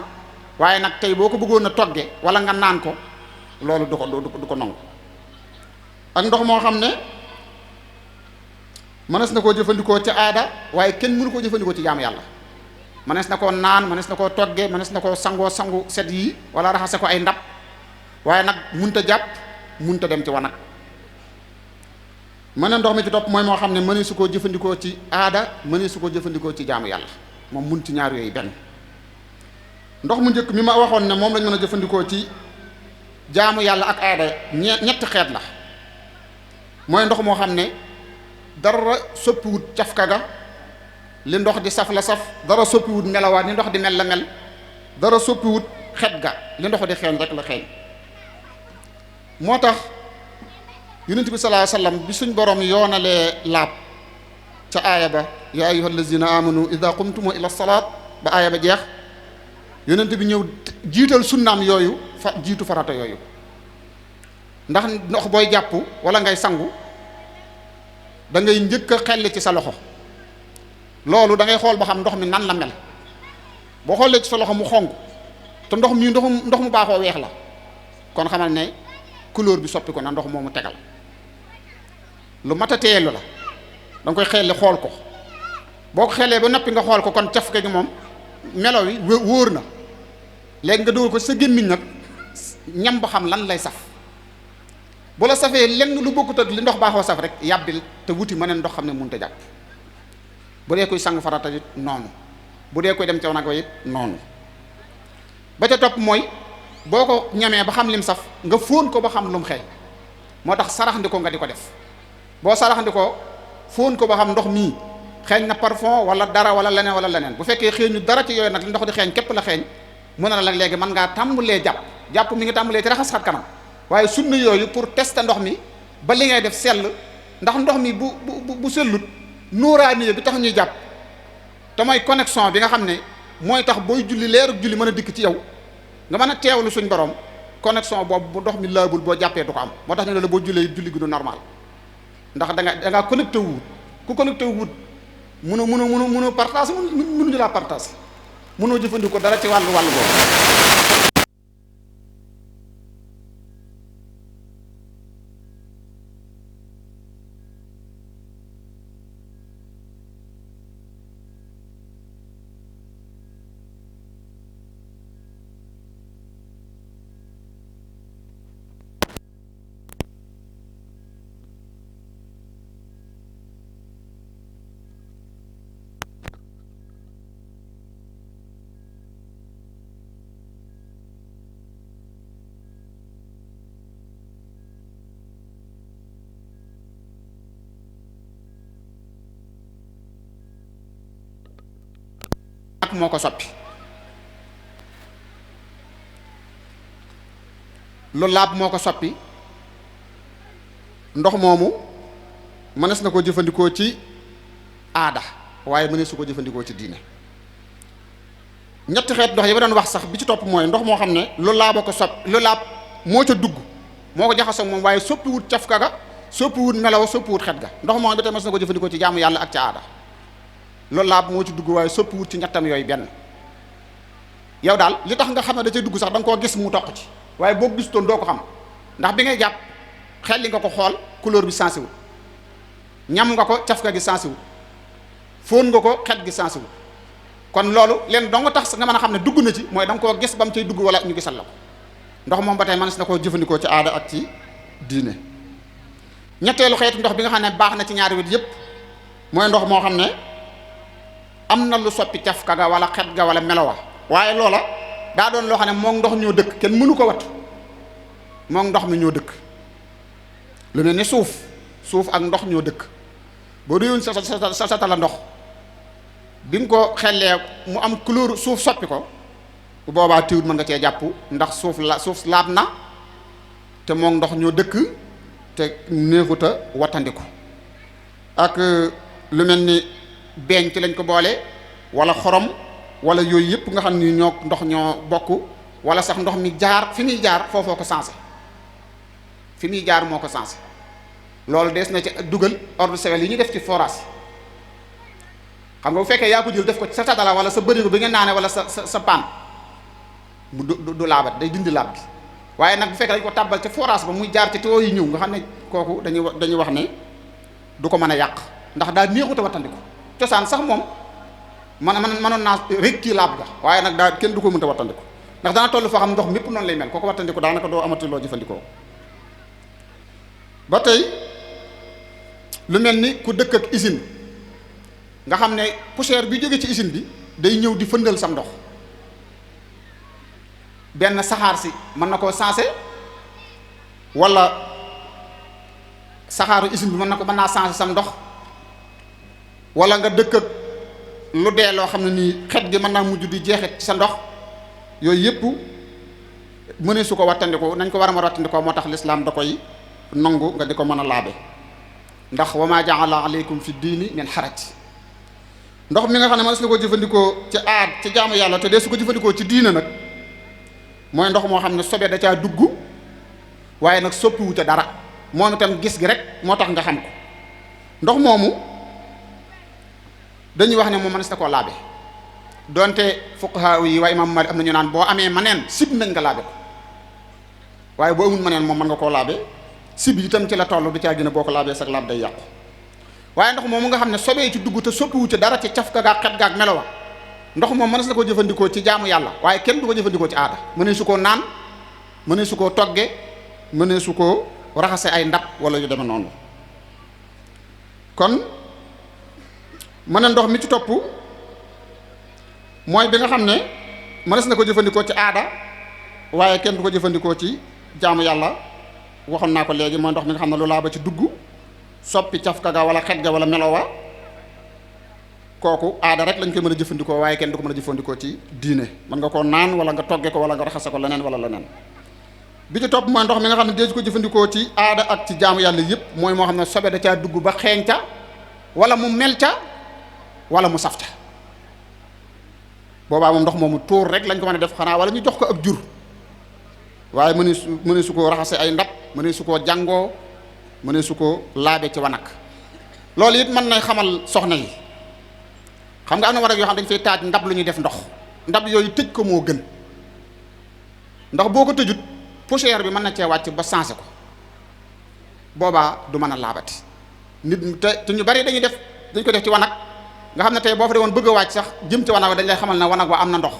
waaye nag tey boo ko bëggoon a togge wala nga naan ko loolu du ko nangu. ak ndox moo xam ne mënees na koo jëfandikoo ci aada waaye kenn mënu koo jëfandikoo ci jaamu yàlla. mënees na koo naan, mënees na koo togge, mënees na koo sangu set yi wala raxase ko ay ndab, waaye nag munta jàpp, munta dem ci wanag. mëneen ndox mi ci topp mooy moo xam ne mëneesu koo jëfandikoo ci aada, mëneesu koo jëfandikoo ci jaamu yàlla. moom mun ci ñaar yooyu benn. ndox mu njëkk mi ma waxoon ne moom lañ mën a jëfandikoo ci jaamu yàlla ak aada ñetti xeet la. mooy ndox moo xam ne dara soppiwut cafka ga, li ndox di saf la saf, dara soppiwut melawaat ni ndox di mel la mel, dara soppiwut xet ga, li ndox di xeeñ rek la xeeñ. moo tax yonent bi sallallahu alayhi wasallam bi suñ borom yoonalee laab ca aaya ba yaa ayyuhal lazina amanu idha qumtum ila salaat ba aaya ba jeex, yonent bi ñëw jiital sunnaam yooyu jiitu farata yooyu. ndax ndox booy jàpp wala ngay sangu da ngay njëkk a xelli ci sa loxo. loolu da ngay xool ba xam ndox mi nan la mel. boo xoolee ci sa loxo mu xonq te ndox mu baaxoo weex la, kon xamal ne couleur bi soppi ko na ndox moomu tegal. lu mat a teelu la, da nga koy xelli xool ko. boo ko xellee ba noppi nga xool ko, kon caf gi moom melo wi wóor na. léegi nga dugal ko sa gémmiñ nag ñam ba xam lan lay saf. bu la safee lenn lu bokkut ak li ndox baaxoo saf rek yàbbil te wuti mëneen ndox xam ne mënut a jàpp. bu dee koy sangu farata it noonu, bu dee koy dem ca wanag wa it noonu. ba ca topp mooy boo ko ñamee ba xam lim saf nga fóon ko ba xam lum xeeñ. moo tax saraxndiko nga di ko def. boo saraxndikoo fóon ko ba xam ndox mii xeeñ na parfum wala dara wala leneen. bu fekkee xeeñu dara ci yooyu nag li ndox di xeeñ képp la xeeñ, mën na la léegi mën ngaa tàmbalee jàpp mi ngi tàmbalee ci raxas xat kanam. waaye sunna yooyu pour tester ndox mi ba li ngay def sell, ndax ndox mi bu sellut nuuraani bi tax ñuy jàpp te mooy connexion bi nga xam ne mooy tax booy julli leerug julli mën a dikk ci yow nga mën a teewlu suñ borom. connexion boobu bu ndox mi laabul boo jàppee du ko am. moo tax ñu ne la boo jullee julli gi du normal, ndax da ngaa connecté wut. ku connecté wut mënoo partage mënuñu laa partage, mënoo jëfandikoo dara ci wàllu boobu. moo ko soppi. lu laab moo ko soppi. ndox moomu mënees na ko jëfandikoo ci aada waaye mënees su ko jëfandikoo ci diine. ñetti xeet ndox yi ba doon wax sax bi ci topp mooy ndox moo xam ne lu laaba ko soppi, lu laab moo ca dugg moo ko jaxasoo moom waaye soppiwut cafka ga, soppiwut melaw, soppiwut xet ga. ndox moom bi tey mënees na ko jëfandikoo ci jaamu yàlla ak ca aada. loolu laab moo ci dugg waaye soppiwut ci ñettam yooyu benn. yow daal li tax nga xam ne da cay dugg sax da nga koo gis mu toq ci waaye boo gistoon doo ko xam, ndax bi ngay jàpp xel li nga ko xool couleur bi sensé wul, ñam nga ko cafka gi sensé wul, fóon nga ko xet gi sensé wul. kon loolu leen dong tax nga mën a xam ne dugg na ci mooy da nga koo gis ba mu cay dugg wala ñu gisal la ko ndox moom ba tey mënees na koo jëfandikoo ci aada ak ci diine. ñetteelu xeetu ndox bi nga xam ne baax na ci ñaari wet yépp mooy ndox moo xam ne am na lu soppi cafka ga wala xet ga wala melowa waaye loola daa doon loo xam ne moom ndox ñoo dëkk kenn mënu ko wat moom ndox mi ñoo dëkk lu mel ni suuf ak ndox ñoo dëkk boo duyoon sa satala ndox bi nga ko xellee mu am couleur suuf soppi ko bu boobaa tiwut mën nga cee jàpp ndax suuf laab na te moom ndox ñoo dëkk te néexuta wattandiku ak lu mel ni beeñ ci lañ ko boole wala xorom wala yooyu yëpp nga xam ni ñoo ndox ñoo bokk wala sax ndox mi jaar fi muy jaar foofoo ko sensé fi muy jaar moo ko sensé loolu des na ci dugal ordre de sewel yi ñu def ci forage xam nga bu fekkee yaa ko jël def ko ci sa tatala wala sa bërigo bi nga naane wala sa paan du laabat day dindi laab bi waaye nag bu fekkee dañ ko tàbbal ca forage ba muy jaar ci tuyau yi ñëw nga xam ne kooku dañuy wax ne du ko mën a yàq ndax daa néexut a wattandiku cosaan sax moom mënoon naa rek kii laab ga waaye nag daa kenn du ko mënta wattandiku ndax dana toll foo xam ndox mépp noonu lay mel koo ko wattandiku daanaka doo amati loo jëfandikoo. ba tey lu mel ni ku dëkk ak usine nga xam ne poussière bi jóge ci usine bi day ñëw di fëndal sam ndox benn saxaar si mën na koo sensé wala saxaaru usine bi mën naa sensé sam ndox wala nga dëkk ak lu dee loo xam ne nii xet gi mën naa mujj di jeexit ci sa ndox yooyu yëpp mënee su ko wattandikoo nañ ko war a mën a wattandikoo moo tax lislaam da koy nangu nga di ko mën a laabe ndax wa ma ja'ala alaykum fi diini min haraj ndox mi nga xam ne mënees na ko jëfandikoo ci aad ci jaamu yàlla te dee su ko jëfandikoo ci diina nag mooy ndox moo xam ne sobe da caa dugg waaye nag soppiwu ca dara moom itam gis gi rek moo tax nga xam ko ndox moomu dañuy wax ne moom mënees na koo laabe donte fuqaha yi waa imam Malik am na ñu naan boo amee maneen sib nañ nga laabe ko waaye boo amul maneen moom mën nga koo laabe sib itam ci la toll du caa gën a boo ko laabee sax laab day yàqu waaye ndox moomu nga xam ne sobee ci dugg te soppiwu ci dara ci caf ka gaag xet gaag melowa ndox moom mënees na koo jëfandikoo ci jaamu yàlla waaye kenn du ko jëfandikoo ci aada mënee su koo naan mënee su koo togge mënee su koo raxase ay ndab wala yu deme noonu kon mën a ndox mi ci topp mooy bi nga xam ne mënees na ko jëfandikoo ci aada waaye kenn du ko jëfandikoo ci jaamu yàlla waxoon naa ko léegi mooy ndox mi nga xam ne lu laa ba ci dugg soppi cafka ga wala xet ga wala melowa kooku aada rek lañ koy mën a jëfandikoo waaye kenn du ko mën a jëfandikoo ci diine mën nga koo naan wala nga togge ko wala nga raxase ko leneen wala leneen bi ci topp mooy ndox mi nga xam ne dee ko jëfandikoo ci aada ak ci jaamu yàlla yëpp mooy moo xam ne sobe da caa dugg ba xeeñ ca wala mu mel ca wala mu saf ca boobaa moom ndox moomu tuur rek lañ ko mën a def xanaa wala ñu jox ko ak jur waaye mëne su ko raxase ay ndab mëne su koo jàngoo mëne su ko laabe ci wanag loolu it mën na xamal soxna yi xam nga am na war ak yoo xam dañ fay taaj ndab lu ñuy def ndox ndab yooyu tëj ko moo gën ndax boo ko tëjut poussière bi mën na cee wàcc ba changé ko boobaa du mën a laabati nit te ñu bari dañ ko def ci wanag nga xam ne tey boo fa de woon bëgg a wàcc sax jëm ci wanag wa dañ lay xamal ne wanag wa am na ndox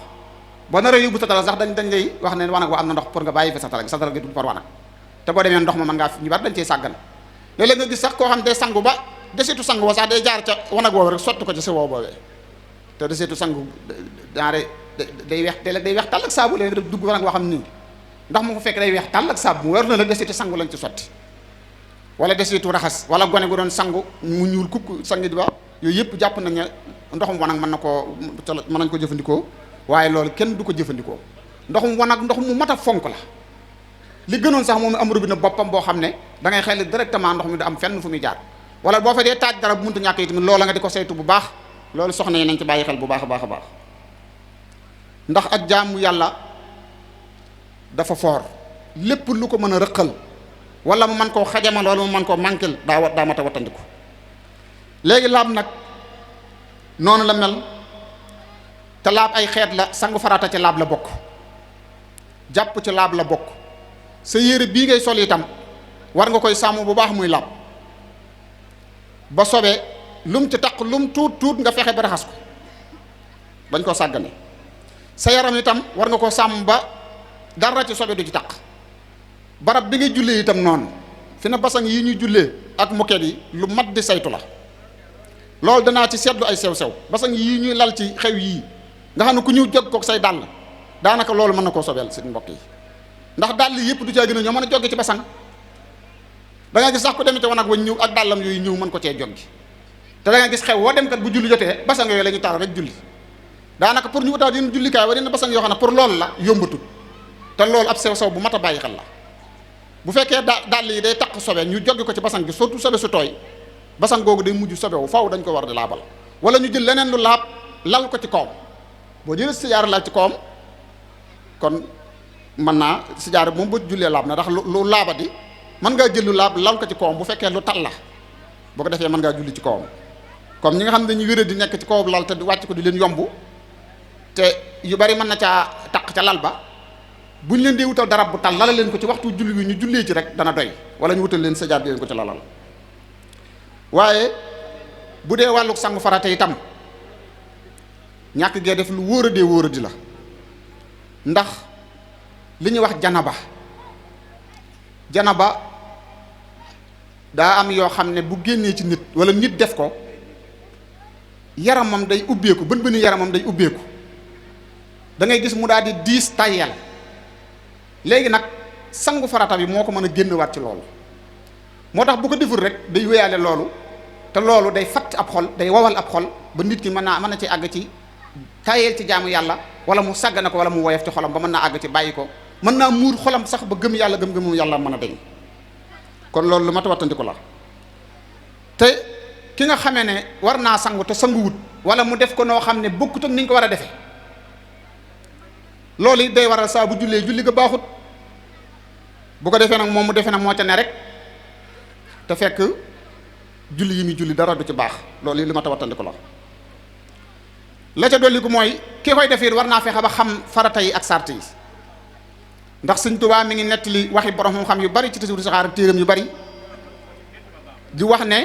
boo nar a yóbbu satala sax dañ lay wax ne wanag wa am na ndox pour nga bàyyi fi satala gi du par wanag te boo demee ndox ma mën ngaa ñu bari dañ cey sàggan léeg-léeg nga gis sax koo xam day sangu ba desetu sangu wa sax day jaar ca wanag woowu rek sotti ko ci sa woo boobee te desetu sangu daare day weex tàll ak saabu léegi dugg wanag woo xam nii ndax mu ko fekk day weex tàll ak saabu mu war na la desetu sangu lañ ci sotti wala desetu raxas wala gone gu doon sangu mu ñuul kukk sangi di ba yooyu yëpp jàpp nañ ne ndoxum wanag mën nañ ko jëfandikoo waaye loolu kenn du ko jëfandikoo ndoxum wanag ndox mu mat a fonk la li gënoon sax moom am robinet boppam boo xam ne da ngay xel directement ndox mi du am fenn fu muy jaar wala boo fa dee taaj dara bu mënta ñàkk yi tamit loola nga di ko saytu bu baax loolu soxna yi nañ ci bàyyi xel bu baax a baax a baax ndax ak jaamu yàlla dafa foor lépp lu ko mën a rëqal wala mu mën koo xajamal wala mu mën koo manquel daa mat a wattandiku léegi laab nag noonu la mel te laab ay xeet la sangu farata ci laab la bokk jàpp ci laab la bokk sa yére bii ngay sol itam war nga koy sàmm bu baax muy laab ba sobee lum ci taq lum tuut nga fexe ba raxas ko bañ koo sàggane. sa yaram itam war nga koo sàmm ba dara ci sobe du ci taq. barab bi ngay jullee itam noonu fi na basang yi ñuy jullee ak moket yi lu mat di saytu la. loolu danaa ci seetlu ay sew-sew basang yii ñuy lal ci xew yii nga xam ne ku ñu jog kook say dàll daanaka loolu mën na koo sobeel seen mbokk yi ndax dàll yëpp du caa gën a ñoo mën a joggi ci basang da nga gis sax ku demee te wanag wañ ñëw ak dàllam yooyu ñëw mën ko cee joggi te da nga gis xew woo dem kat bu julli jotee basang yooyu la ñu taal rek julli daanaka pour ñu utaat yéen jullikaay wala yenn basang yoo xam ne pour loolu la yombatul te loolu ab sew-sew bu mat a bàyyi xel la bu fekkee dàll yi day taq sobe ñu joggi ko ci basang gi surtout sobe su tooy basang googu day mujj sobewu faw dañ ko war di laabal wala ñu jël leneen lu laab lal ko ci kawam boo jëlee sijaara lal ci kawam kon mën naa sijaara moom boo jullee laab na ndax lu laaba di mën ngaa jël lu laab lal ko ci kawam bu fekkee lu tal la boo ko defee mën ngaa julli ci kawam comme ñi nga xam ne dañuy wéré di nekk ci kawam lal te wàcc ko di leen yomb te yu bari mën na caa taq ca lal ba bu ñu leen dee wutal darab bu tal lala leen ko ci waxtu julli wi ñu jullee ci rek dana doy wala ñu wutal leen sijaara di leen ko ci lalal waaye bu dee wàllu sangu farata itam ñàkk gee def lu wóor a di la ndax li ñuy wax janaba daa am yoo xam ne bu génnee ci nit wala nit def ko yaramam day ubbeeku bën yaramam day ubbeeku da ngay gis mu daal di diis tayel léegi nag sangu farata bi moo ko mën a génnewaat ci loolu moo tax bu ko deful rek day wéyaale loolu te loolu day fatt ab xol day wowal ab xol ba nit ki mën na ci àgg ci tayeel ci jaamu yàlla wala mu sàgg na ko wala mu woyof ci xolam ba mën naa àgg ci bàyyi ko mën naa muur xolam sax ba gëm yàlla gëm-gëmu yàlla mën a deñ kon loolu lu mat a wattandiku la te ki nga xamee ne war naa sangu te sanguwut wala mu def ko noo xam ne bokkut ak ni ñu ko war a defee loolu it day waral saa bu jullee julli ga baaxut bu ko defee nag moom mu defee nag moo ca ne rek te fekk julli yi muy julli dara du ci baax loolu yi li ma ta wattandiku la ca dolli ko mooy ki koy def it war naa fexe ba xam farata yi ak sart yi ndax Sëñ Tuubaa mi ngi nettali waxi borom xam-xam yu bari ci Tasawudu Sixaar ak téeram yu bari di wax ne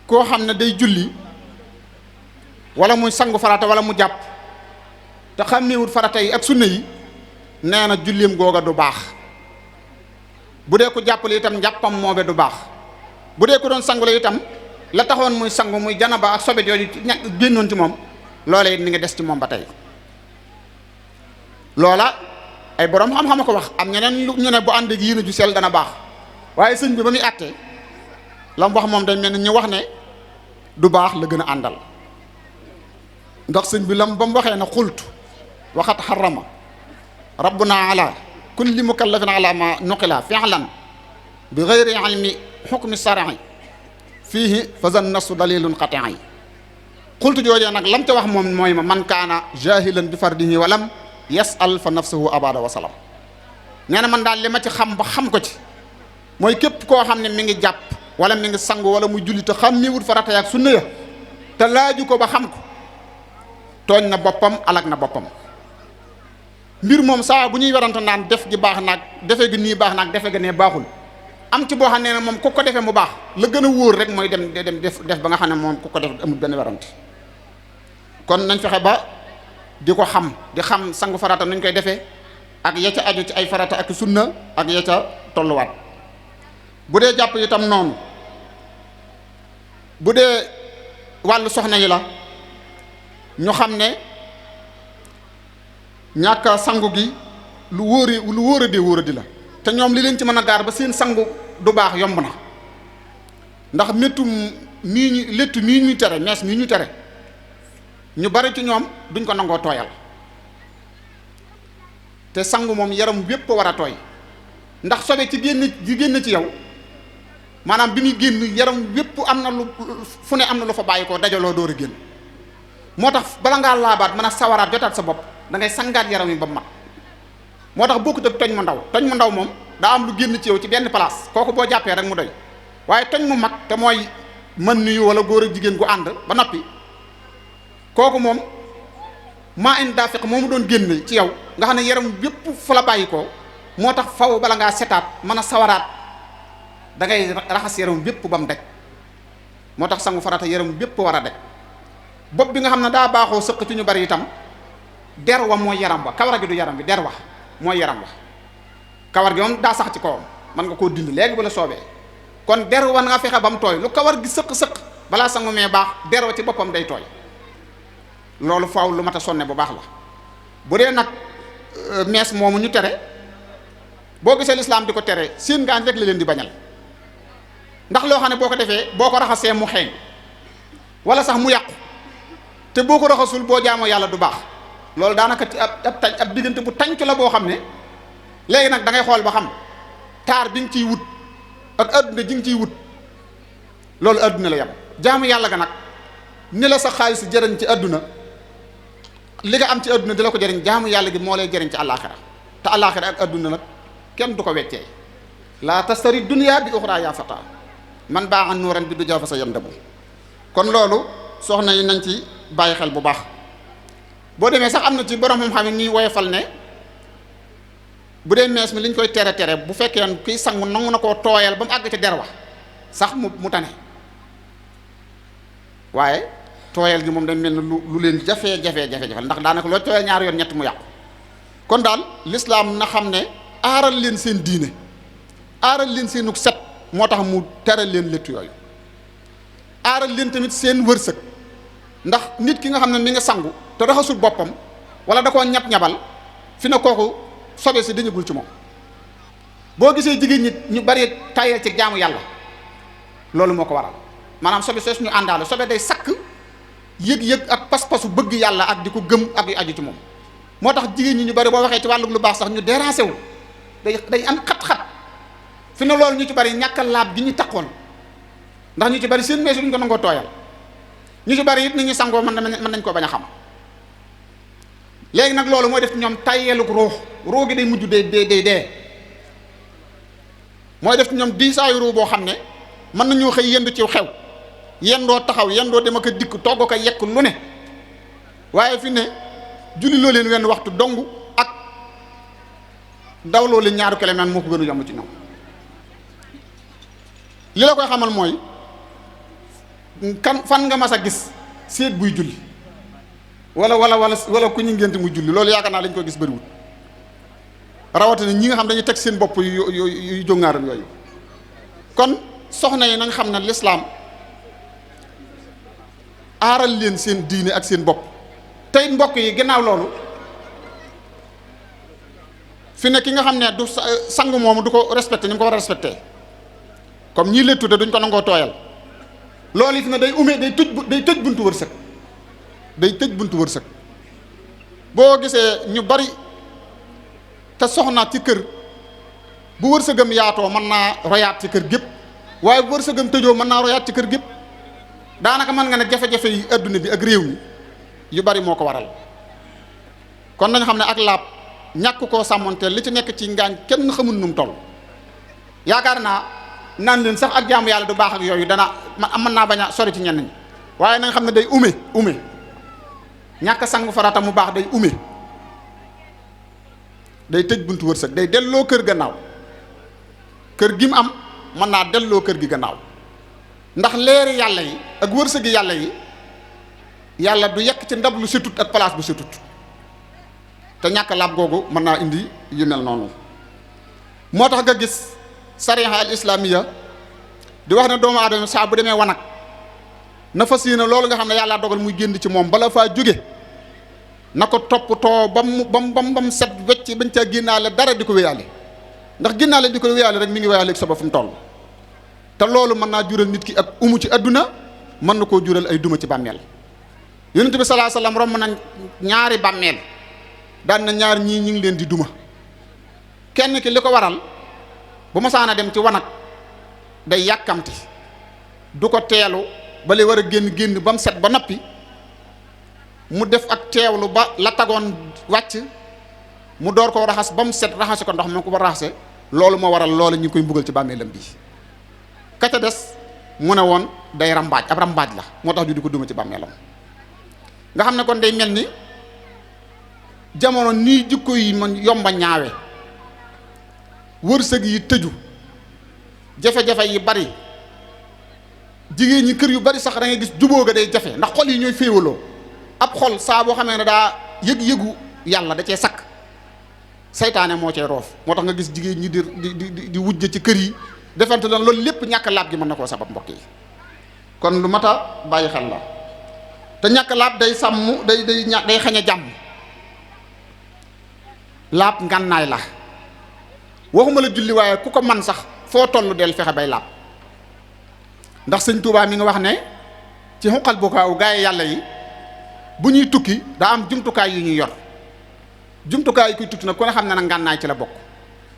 koo xam ne day julli wala muy sangu farata wala mu jàpp te xàmmeewut farata yi ak sunna yi nee na julleem googa du baax bu dee ko jàppale itam njàppam moobe du baax bu dee ko doon sangu la itam la taxoon muy sangu muy janaba ak sobe yooyu génnoon ci moom loola it mi ngi des ci moom ba tey loola ay borom xam-xam a ko wax am ñeneen ñu ne bu ànd ak yéene ju sell dana baax waaye sëñ bi ba muy àttee la mu wax moom dañ mel ni ñu wax ne du baax la gën a àndal ndax sëñ bi lam ba mu waxee ne xultu waxat xarama rabbuna ala kulli mukallafin ala ma nuqila fi'lan bi ghayri ilmi hukmi shar'i fiihi fa zan nasu dalilun qati'i xultu joojee nag lam ca wax moom mooy ma man kaana jahilan bi fardihi walam yas'al fa nafsuhu abada wa salam nee na man daal li ma ci xam ba xam ko ci mooy képp koo xam ne mi ngi jàpp wala mi ngi sangu wala muy julli te xam ni wut farata ak sunna ya te laaju ko ba xam ko tooñ na boppam alak na boppam mbir moom saa bu ñuy werante naan def gi baax naag defe gi nii baax naag defe ga nee baaxul am ci boo xam ne moom ku ko defee mu baax la gën a wóor rek mooy dem def ba nga xam ne moom ku ko def amul benn werante kon nañ fexe ba di ko xam di xam sangu farata nuñ koy defee ak ya ca aju ci ay farata ak sunna ak ya ca tolluwaat bu dee jàpp itam noonu bu dee wàllu soxna yi la ñu xam ne ñàkk sangu gi lu wóor a di la te ñoom li leen ci mën a gaar ba seen sangu du baax yomb na ndax méttum léttu mii ñuy tere mees mii ñuy tere ñu bari ci ñoom duñ ko nangoo tooyal te sangu moom yaram wépp war a tooy ndax sobe ci génn ci yow maanaam bi muy génn yaram wépp am na lu fu ne am na lu fa bàyyi ko dajaloo door a génn moo tax bala ngaa laabaat mën a sawaraat jotaat sa bopp da ngay sangaat yaram yi ba mu mat moo tax bokkut ak toñ mu ndaw moom daa am lu génn ci yow ci benn place kooku boo jàppee rek mu doy waaye toñ mu mag te mooy mën nuyu wala góor ak jigéen gu ànd ba noppi kooku moom maa in daa fekk moomu doon génn ci yow nga xam ne yaram yépp fu la bàyyi ko moo tax faw bala ngaa setaat mën a sawaraat da ngay raxas yaram bépp ba mu daj moo tax sangu farata yaram bépp war a daj bopp bi nga xam ne daa baaxoo sëq ci ñu bari itam der wa mooy yaram wa, kawar gi du yaram bi, der wa mooy yaram wa. kawar gi moom daa sax ci kawam mën nga koo dindi léegi bu la soobee, kon der wa nga fexe ba mu tooy. lu kawar gi sëq balaa sangu mee baax der wa ci boppam day tooy. loolu faaw lu mat a sonne bu baax la. bu dee nag mees moomu ñu tere, boo gisee lislaam di ko tere seen ngaañ rek la leen di bañal, ndax loo xam ne boo ko defee boo ko raxasee mu xeeñ wala sax mu yàqu, te boo ko raxasul boo jaamoo yàlla du baax. loolu daanaka ci ab diggante bu tànc la boo xam ne léegi nag da ngay xool ba xam taar bi nga ciy wut ak adduna ji nga ciy wut loolu adduna la yem. jaamu yàlla ga nag ni la sa xaalis jëriñ ci adduna, li nga am ci adduna di la ko jëriñ, jaamu yàlla gi moo lay jëriñ ci àllaaxira, te àllaaxira ak adduna nag kenn du ko weccee. laa tastari dunya bi uxra yaa fata man baa an nuuran bi du jaw fa sa yandabu. kon loolu soxna yi nañ ci bàyyi xel bu baax. boo demee sax am na ci borom xam-xam yi ñuy woyofal ne bu dee mees mi li ñu koy tere bu fekkee kuy sangu nangu na koo tooyal ba mu àgg ca der wa sax mu tane, waaye tooyal gi moom dañ mel ne lu leen jafe ndax daanaka loo tooyal ñaari yoon ñett mu yàqu. kon daal lislaam na xam ne aaral leen seen diine, aaral leen seenug set moo tax mu tere leen létt yooyu. aaral leen tamit seen wërsëg, ndax nit ki nga xam ne mi nga sangu te raxasul boppam wala da koo ñab-ñabal fi ne kooku sobe si dañagul ci moom. boo gisee jigéen ñi ñu bari tayal ci jaamu yàlla loolu moo ko waral, maanaam sobe soo suñu àndaale sobe day sakk yëg-yëg ak pas-pasu bëgg yàlla ak di ko gëm ak yu aju ci moom. moo tax jigéen ñi ñu bari boo waxee ci wàllu lu baax sax ñu dérancé wu day am xat-xat fi ne loolu ñu ci bari ñàkkal laab gi ñu takkoon, ndax ñu ci bari seen meesu duñ ko nangoo tooyal. ñu ci bari it ni ñu sangoo mën nañ koo bañ a xam. léegi nag loolu mooy def ñoom tayeluk ruux gi day mujj dee mooy def ñoom diisaayu ruux boo xam ne mën nañoo xëy yendu ci xew, yendoo taxaw, yendoo dem ak a dikk, togg ko yekk lu ne, waaye fi ne julli loo leen wenn waxtu dong ak dawloo leen ñaaru kilomètre moo ko gën a yomb ci ñoom. li la koy xamal mooy fan nga mas a gis seet buy julli wala ku ñu ngénte muy julli. loolu yaakaar naa lañ ko gis bëriwul, rawatina ñi nga xam dañuy teg seen bopp yu jóngaaral yooyu. kon soxna yi nañ xam ne lislaam aaral leen seen diine ak seen bopp. tey mbokk yi ginnaaw loolu fi ne ki nga xam ne du sang moomu du ko respecté ni mu ko war a respecté, comme ñii leen tudde duñ ko nangoo tooyal, loolu it na day tëj buntu wërsëg, boo gisee ñu bari te soxna ci kër bu wërsëgam yaatoo mën naa royaat ci kër gépp, waaye bu wërsëgam tëjoo mën naa royaat ci kër gépp. daanaka mën nga ne jafe-jafe yi adduna bi ak réew mi yu bari moo ko waral. kon nañ xam ne ak laab ñàkk koo sàmmanteel li ci nekk ci ngaañ kenn xamul nu mu toll. yaakaar naa naan leen sax ak jaamu yàlla du baax ak yooyu mën naa bañ a sori ci ñenn ñi, waaye na nga xam ne day ume ñàkk sangu farata mu baax day day tëj buntu wërsëg, day delloo kër gannaaw, kër gi mu am mën naa delloo kër gi gannaaw, ndax leeri yàlla yi ak wërsëgi yàlla yi yàlla du yekk ci ndab lu setut ak place bu setut, te ñàkk laab googu mën naa indi yu mel noonu. moo tax nga gis sariya al islamiya di wax ne doomu aadama saa bu demee wanag na fas yéene loolu nga xam ne yàlla dogal muy génn ci moom bala faa jóge na ko toppatoo ba mu set wecc bañ caa génnaale dara di ko wéyaale, ndax génnaale di ko wéyaale rek mi ngi wéyaale sa ba fu mu toll. te loolu mën naa jural nit ki ak umu ci adduna, mën na koo jural ay duma ci bàmmeel. yonent bi sallallahu alayhi wasallam romb na ñaari bàmmeel daan na ñaar ñii ñu ngi leen di duma. kenn ki li ko waral bu ma saana dem ci wanag day yàkkamti du ko teelu ba li war a génn ba mu set ba noppi mu def ak teewlu ba la tagoon wàcc mu door koo raxas ba mu set raxasi ko ndox ma ko ba raxase. loolu moo waral loolu ñu ngi koy mbugal ci bàmmeelam bi. ka ca des mu ne woon day rambaaj ab rambaaj la moo tax ñu di ko duma ci bàmmeelam. nga xam ne kon day mel ni jamono nii jikko yi man yomba ñaawe, wërsëg yi tëju, jafe-jafe yi bari, jigéen ñi kër yu bari sax da ngay gis jubóo ga day jafe ndax xol yi ñooy féewaloo ab xol saa boo xamee ne daa yëg-yëgu yàlla da cee sakk saytaane moo cee roof moo tax nga gis jigéen ñi di wujje ci kër yi defante la loolu lépp ñàkk laab gi mën na koo sabab mbokk yi kon lu mat a bàyyi xel la te ñàkk laab day sàmm day xañ a jàmm laab ngànnaay la waxuma la julli waaye ku ko man sax foo toll del fexe bay laab ndax sëñ Tuubaa mi nga wax ne ci xuqal bu kaaw gaa yi yàlla yi bu ñuy tukki daa am jumtukaay yu ñuy yor jumtukaay yi kuy tukki nag ku ne xam ne nag ngànnaay ci la bokk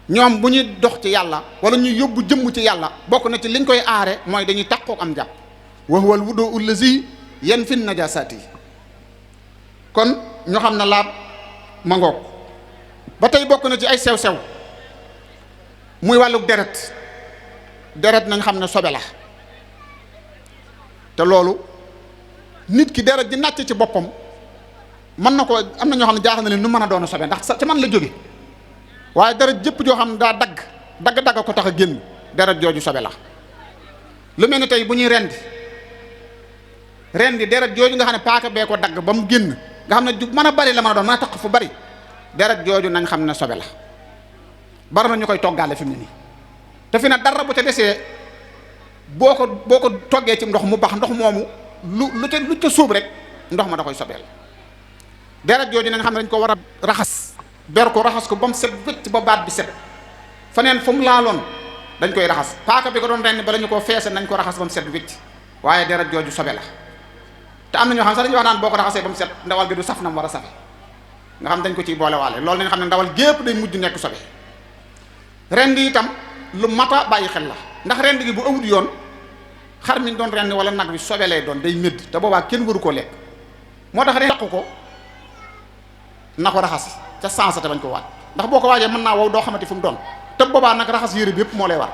ñoom bu ñuy dox ci yàlla wala ñuy yóbbu jëmm ci yàlla bokk na ci liñ koy aare mooy dañuy takkook am jàpp wa huwal wudu allazi yanfi najasaati kon ñu xam ne laab ma ngoog ba tey bokk na ci ay sew-sew muy wàllu deret nañ xam ne sobe la te loolu nit ki deret ji nàcc ci boppam mën na ko am na ñoo xam ne jaaxal na leen nu mën a doon sobe ndax ci man la jóge waaye deret jëpp joo xam ne daa dagg ko tax a génn deret jooju sobe la lu mel ni tey bu ñuy rendi deret jooju nga xam ne paaka bee ko dagg ba mu génn nga xam ne ju mën a bari la mën a doon mën a tax fu bari deret jooju nañ xam ne sobe la bari na ñu koy toggaale fi mu ne nii te fi ne dara bu ca desee boo ko toggee ci ndox mu bax ndox moomu lu ca suub rek ndox ma da koy sobeel deret jooju nañ xam ne dañ ko war a raxas ber ko raxas ko ba mu set wécc ba baat bi set faneen fu mu laaloon dañ koy raxas paaka bi ko doon rendi ba dañu koo feese nañ ko raxas ba mu set wécc waaye deret jooju sobe la te am na ñoo xam sax dañuy wax naan boo ko raxasee ba mu set ndawal gi du saf na mu war a safe nga xam dañ ko ciy boole waale loolu nañ xam ne ndawal gépp day mujj nekk sobe rendi itam lu mata bàyyi xel la ndax rendi gi bu awut yoon xar mi doon rendi wala nag bi sobe lay doon day médd te boobaa kenn waru koo lekk moo tax rendi ko na ko raxas ca sansa te bañ ko waaj ndax boo ko waajee mën naa wow doo xamante fu mu doon te boobaa nag raxas yére bi yëpp moo lay war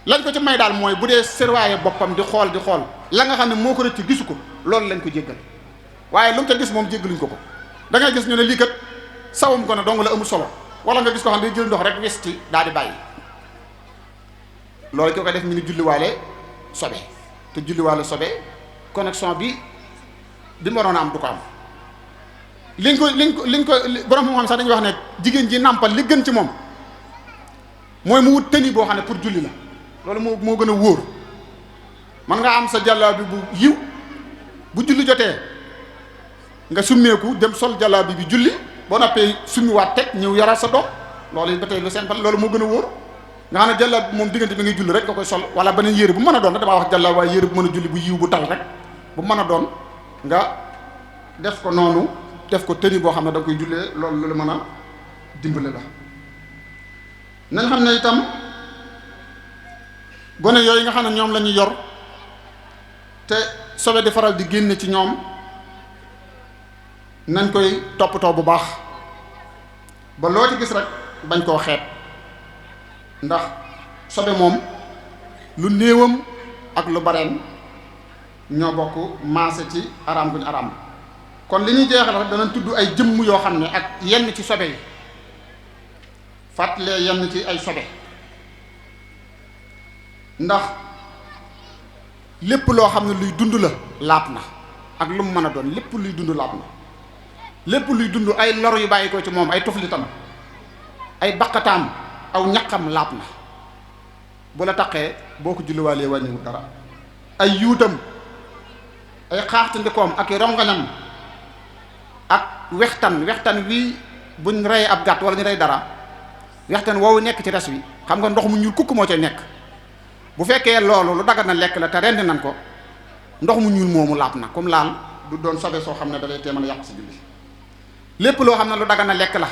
lañ ko ci may daal mooy bu dee serwaaye boppam di xool la nga xam ne moo ko rëcc gisu ko loolu lañ ko jéggal waaye lu mu ca gis moom jéggaluñ ko da ngay gis ñu ne lii kat sawum ko ne dong la amul solo wala nga gis ko xam ne day jël ndox rek wes ci daal di bàyyi loolu ko koy def mi ni julliwaale sobe te julliwaale sobe connexion bi mu waroon a am du ko am liñ ko borom xam sax dañuy wax ne jigéen ji nàmpal li gën ci moom mooy mu wut tëni boo xam ne pour julli la loolu moo gën a wóor man nga am sa jàllaabi bu yiw bu julli jotee nga summeeku dem sol jàllaabi bi julli boo noppee summiwaat teg ñëw yaral sa doom loolu it ba tey lu seen bal loolu moo gën a wóor nga xam ne jàllaabi bi moom diggante bi ngay julli rek nga koy sol wala beneen yére bu mën a doon rek damaa wax jàllaabi waaye yére bu mën a julli bu yiw bu tal rek bu mën a doon nga def ko noonu def ko tëni boo xam ne da koy jullee loolu lu la mën a dimbale la nañ xam ne itam gone yooyu nga xam ne ñoom la ñu yor te sobe di faral di génne ci ñoom nañ koy toppatoo bu baax ba loo ci gis rek bañ koo xeeb ndax sobe moom lu néewam ak lu bareem ñoo bokk maase ci araam guñ araam kon li ñuy jeexal rek danañ tudd ay jëmm yoo xam ne ak yenn ci sobe yi fàttalee yenn ci ay sobe ndax lépp loo xam ne luy dund la laab na ak lu mu mën a doon lépp luy dund laab na lépp luy dund ay lor yu bàyyi ko ci moom ay tuflitam ay baqataam aw ñaqam laab na bu la taqee boo ko julliwaalee wàññiwut dara ay yuutam ay xaaxtandikoom ak i rongañam ak wextan wii buñ rey ab gàtt wala ñu rey dara wextan woowu nekk ci res wi xam nga ndox mu ñuul kukk moo cay nekk bu fekkee loolu lu dagat na lekk la te rendi nan ko ndox mu ñuul moomu laab na comme laal du doon sobe soo xam ne da lay teemal a yàq si julli lépp loo xam ne lu dagat na lekk la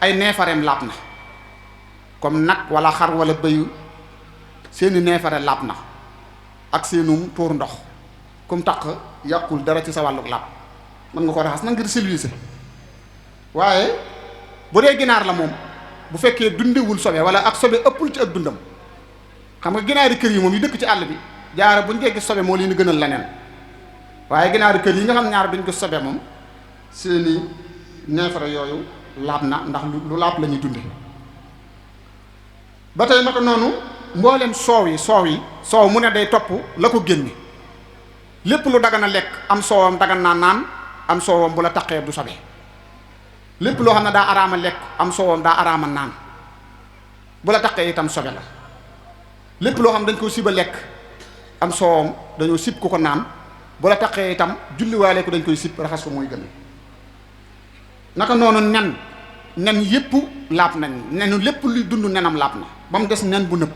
ay neefareem laab na comme nag wala xar wala bëyu seeni neefare laab na ak seenum tuur ndox comme taq yàqul dara ci sa wàlluk laab mën nga ko raxas na ngir civilisé waaye bu dee ginaar la moom bu fekkee dundewul sobe wala ak sobe ëppul ci ak dundam xam nga ginaari kër yi moom yu dëkk ci àll bi jaara buñ dee gis sobe moo leen di gënal leneen waaye ginaari kër yi nga xam ñaar duñ gis sobe moom seeni neefare yooyu laab na ndax lu laab la ñuy dunde ba tey naka noonu mboolem soow mu ne day topp la ko génne lépp lu dagan a lekk am soowam dagan naa naan am soowam bu la taqee du sobe lépp loo xam ne daa araama lekk am soowam daa araama naan bu la taqee itam sobe la lépp loo xam dañ ko siba lekk am soowam dañoo sib ku ko naan bu la taqee itam julliwaale ko dañ koy sib raxas ko mooy gën naka noonu nen yépp laab nañ nenu lépp luy dund nenam laab na ba mu des nen bu nëb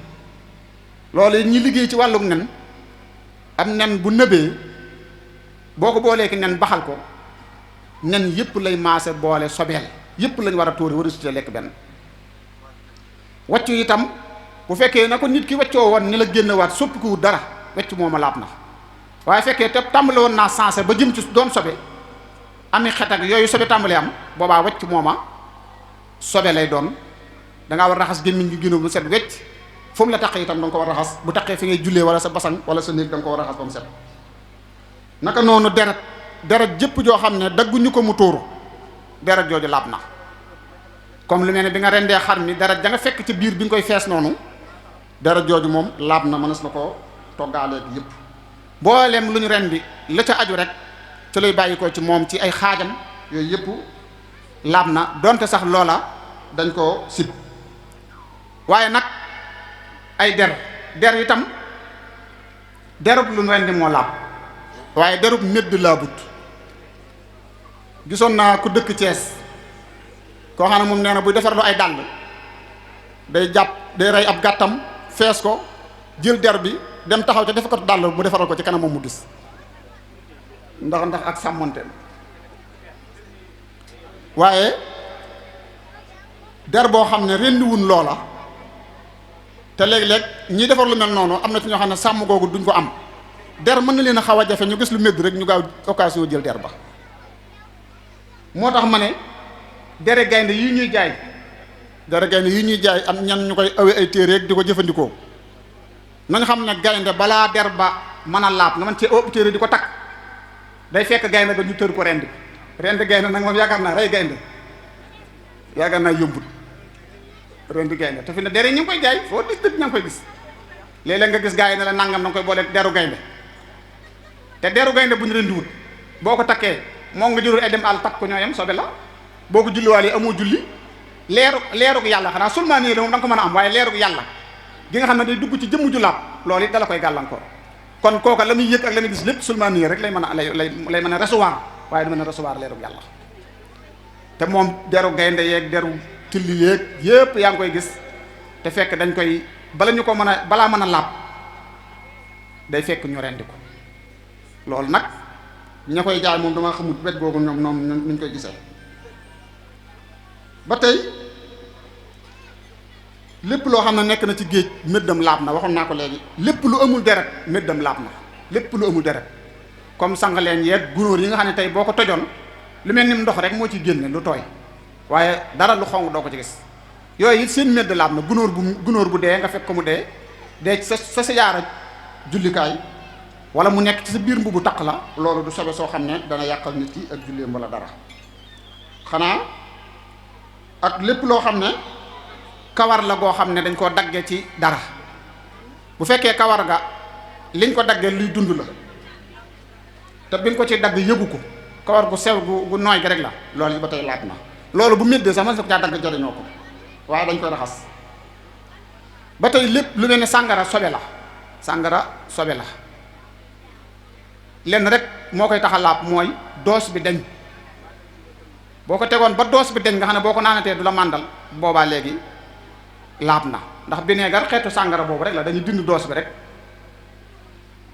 loolu ñi liggéey ci wàllum nen am nen bu nëbee boo ko boolee ki nen baxal ko nen yépp lay maase boole sobeel yépp lañ war a tóori war a sutee lekk benn waccu itam bu fekkee na ko nit ki waccoo woon ni la génn waat soppi ko dara wecc mooma laab na waaye fekkee te tàmbale woon naa sensé ba jëm ci doon sobe ami xet ak yooyu sobe tàmbale am boobaa wecc mooma sobe lay doon dangaa war a raxas gémmiñ gi génn mu set wecc fu mu la taqee itam da nga ko war a raxas bu taqee fi ngay jullee wala sa basang wala sa néeg da nga ko war a raxas ba mu set naka noonu deret jëpp joo xam ne dagguñu ko mu tuuru deret jooju laab na comme lu mel ne bi nga rendee xar mi deret ja nga fekk ci biir bi nga koy fees noonu deret jooju moom laab na mënees na ko toggaaleeg yëpp mboolem lu ñu rendi la ca aju rek ci lay bàyyi ko ci moom ci ay xaajam yooyu yëpp laab na donte sax loola dañ koo sib waaye nag ay der itam derub lu ñu rendi moo laab waaye derub médd laabut gisoon naa ku dëkk Cees koo xam ne moom nee na buy defarlu ay dàll day rey ab gàttam fees ko jël der bi dem taxaw ca def ko dàll mu defaral ko ci kanam moom mu gis ndax ak sàmmonteem waaye der boo xam ne rendiwun loola te léeg-léeg ñiy defar lu mel noonu am na ci ñoo xam ne sàmm googu duñ ko am der mën na leen a xaw a jafe ñu gis lu médd rek ñu gaaw occasion jël der ba moo tax ma ne dere gaynde yi ñuy jaay am ñan ñu koy awe ay téere rek di ko jëfandikoo nañ xam ne gaynde balaa der ba mën a laab nga mën cee ëpp téere di ko takk day fekk gaynde ga ñu tër ko rendi gaynde nag moom yaakaar naa rey gaynde yaakaar naa yombut rendi gaynde te fi ne dere ñu ngi koy jaay foo gis dëgg ña ngi koy gis léeg-léeg nga gis gaa yi ne la nangam na nga koy boole deru gaynde te deru gaynde bu ñu rendiwut boo ko takkee moo nga jurul ay dem àll takk ko ñoo yem sobe la boo ko julliwaale amoo julli leerug yàlla xanaa seulement nii la moom da nga ko mën a am waaye leerug yàlla gi nga xam ne day dugg ci jëmm ju laab loolu it dala koy gàllankoor kon kooka la muy yëg ak la muy gis lépp seulement nii rek lay mën a recevoir waaye du mën a recevoir leerug yàlla te moom deru gaynde yeeg deru tilli yeeg yépp yaa ngi koy gis te fekk dañ koy balaa mën a laab day fekk ñu rendi ko loolu nag ña koy jaay moom dama xamul wet googu ñoom nuñ koy gisee ba tey lépp loo xam ne nekk na ci géej méddam laab na waxoon naa ko léegi lépp lu amul deret méddam laab na lépp lu amul deret comme sangaleen yeeg gunóor yi nga xam ne tey boo ko tojoon lu mel ni ndox rek moo ci génne lu tooy waaye dara lu xonq doo ko ci gis yooyu it seen médd laab na gunóor bu dee nga fekk ko mu dee sa yaara jullikaay wala mu nekk ci sa biir mbubu taq la loolu du sobe soo xam ne dana yàqal nit ki ak julleem wala dara xanaa ak lépp loo xam ne kawar la goo xam ne dañ koo dagge ci dara bu fekkee kawar ga liñ ko dagge luy dund la te biñ ko ci dagg yëgu ko kawar gu sew gu nooy gi rek la loolu yi ba tey laat na loolu bu méddee sax man sa ko caa dagg jariñoo ko waaye dañ koy raxas ba tey lépp lu mel ne sàngara sobe la lenn rek moo koy tax a laab mooy doos bi dañ boo ko tegoon ba doos bi dañ nga xam ne boo ko naanatee du la màndal boobaa léegi laab na ndax bineegar xeetu sàngara boobu rek la dañuy dind doos bi rek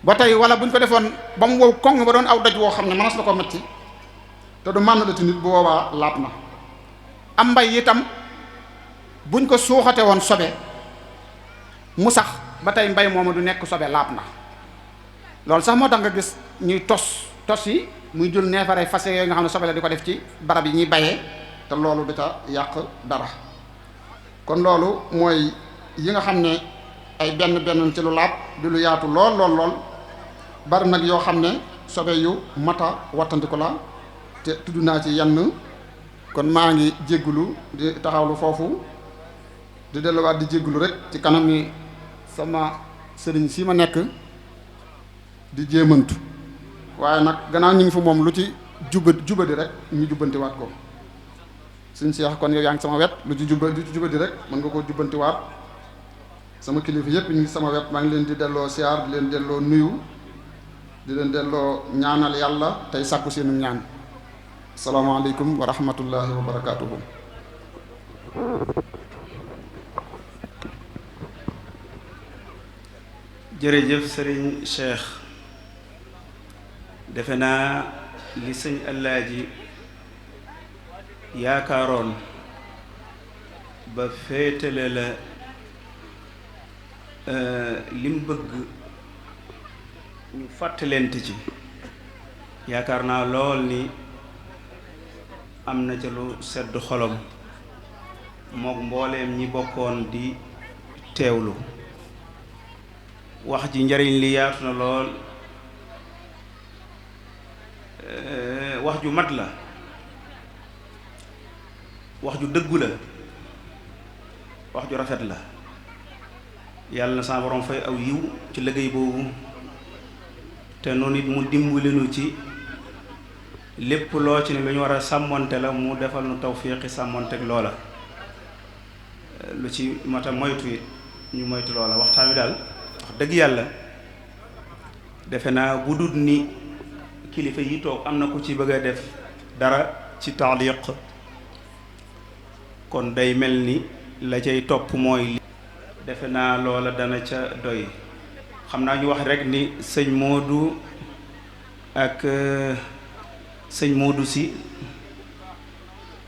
ba tey wala bu ñu ko defoon ba mu wow koŋ ba doon aw daj woo xam ne mënees na ko metti te du màndalati nit bu boobaa laab na am mbay itam buñ ko suuxate woon sobe mu sax ba tey mbay moomu du nekk sobe laab na loolu sax moo tax nga gis ñuy tos yi muy jël neefare fase yooyu nga xam ne sobe la di ko def ci barab yi ñuy bayee te loolu da ca yàq dara kon loolu mooy yi nga xam ne ay benn ci lu laab di lu yaatu lool bari nag yoo xam ne sobe yu mata wattandiku la te tudd naa ci yenn kon maa ngi jéggulu di taxawlu foofu di delluwaat di jéggulu rek ci kanam yi sama sëriñ si ma nekk di jéemantu waaye nag gannaaw ñu ngi fi moom lu ci jubadi rek ñu jubbantiwaat ko sëñ Cheikh kon yow yaa ngi sama wet lu ci jubadi rek mën nga koo jubbantiwaat sama kilifa yépp ñu ngi sama wet maa ngi leen di delloo siyaar di leen delloo nuyu di leen delloo ñaanal yàlla tey sàkku seenu ñaan asalaamaaleykum wa rahmatullahi wa barakaatuhu. jërëjëf sëriñ Cheikh defe naa li sëñ Alaaji yaakaaroon ba féetale la lim bëgg ñu fàttalente ci yaakaar naa lool ni am na ca lu sedd xolom mook mbooleem ñi bokkoon di teewlu wax ji njariñ li yaatu na lool wax ju mat la wax ju dëggu la wax ju rafet la yàlla na sa borom fay aw yiw ci liggéey boobu te noonu it mu dimbalinu ci lépp loo ci ne lu ñu war a sàmmonte la mu defal nu tawfiqi sàmmonteeg loola lu ci mata moytu it ñu moytu loola waxtaan wi daal wax dëgg yàlla defe naa bu dut ni kilifa yi toog am na ku ci bëgg a def dara ci taaliq kon day mel ni la cay topp mooy defe naa loola dana ca doy xam naa ñu wax rek ni sëñ Modou ak sëñ Modou si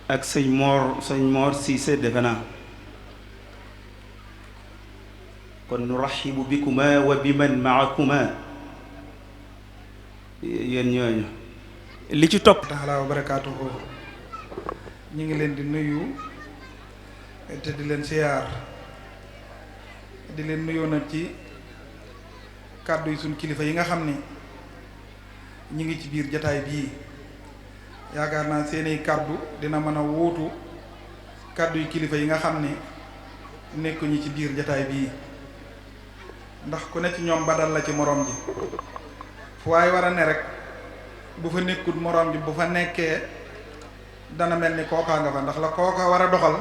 ak sëñ Mor Cissé defe naa kon nurahibu bikuma wa biman maakuma yéen ñooñu li ci topp taala wa barakaatuhu ñu ngi leen di nuyu te di leen siyaar di leen nuyoo nag ci kàddu yi suñ kilifa yi nga xam ni ñu ngi ci biir jataay bii yaakaar naa seeni kàddu dina mën a wuutu kàddu yi kilifa yi nga xam ni nekkuñu ci biir jataay bii ndax ku ne ci ñoom badal la ci morom ji fu waaye war a ne rek bu fa nekkul morom ji bu fa nekkee dana mel ni kookaa nga fa ndax la kooka war a doxal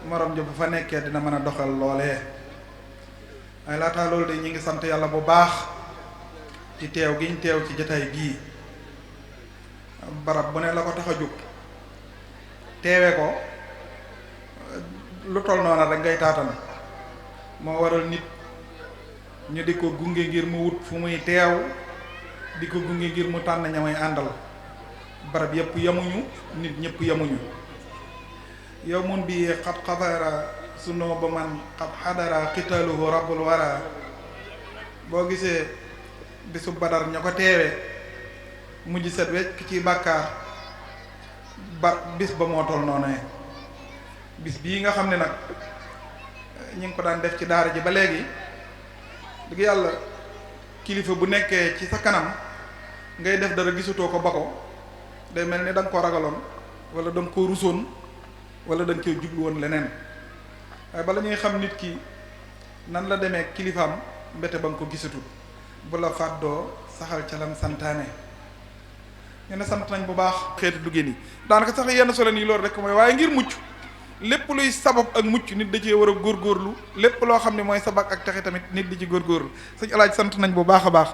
morom ji bu fa nekkee dina mën a doxal loolee waaye laataa loolu de ñu ngi sant yàlla bu baax ci teew gi ñu teew ci jataay bii barab bu ne la ko tax a jóg teewe ko lu toll noona rek ngay taatan moo waral nit ñu di ko gunge ngir mu wut fu muy teew di ko gunge ngir mu tànn ña muy àndal barab yëpp yamuñu nit ñëpp yamuñu yow mun bi xat xadara sunu ba man xat xadara xitaaluhu rabbul wara boo gisee bisu badar ña ko teewe mujj set wecc ci bàkkaar ba bis ba moo toll noonu bis bii nga xam ne nag ñu ngi ko daan def ci daara ji ba léegi dëgg yàlla kilifa bu nekkee ci sa kanam ngay def dara gisutoo ko ba ko day mel ni da nga ko ragaloon wala da nga ko rusoon wala da nga koy jublu woon leneen waaye bala ñuy xam nit ki nan la demee kilifaam mbete ba nga ko gisatul bu la fàddoo saxal ca lam santaane ñu ne sant nañ bu baax xeeti duggéen yi daanaka sax yenn solo nii loolu rek mooy waaye ngir mucc lépp luy sabab ak mucc nit da cee war a góorgóorlu lépp loo xam ne mooy sabab ak texe tamit nit di ci góorgóorlu sëñ Alaaji sant nañ bu baax a baax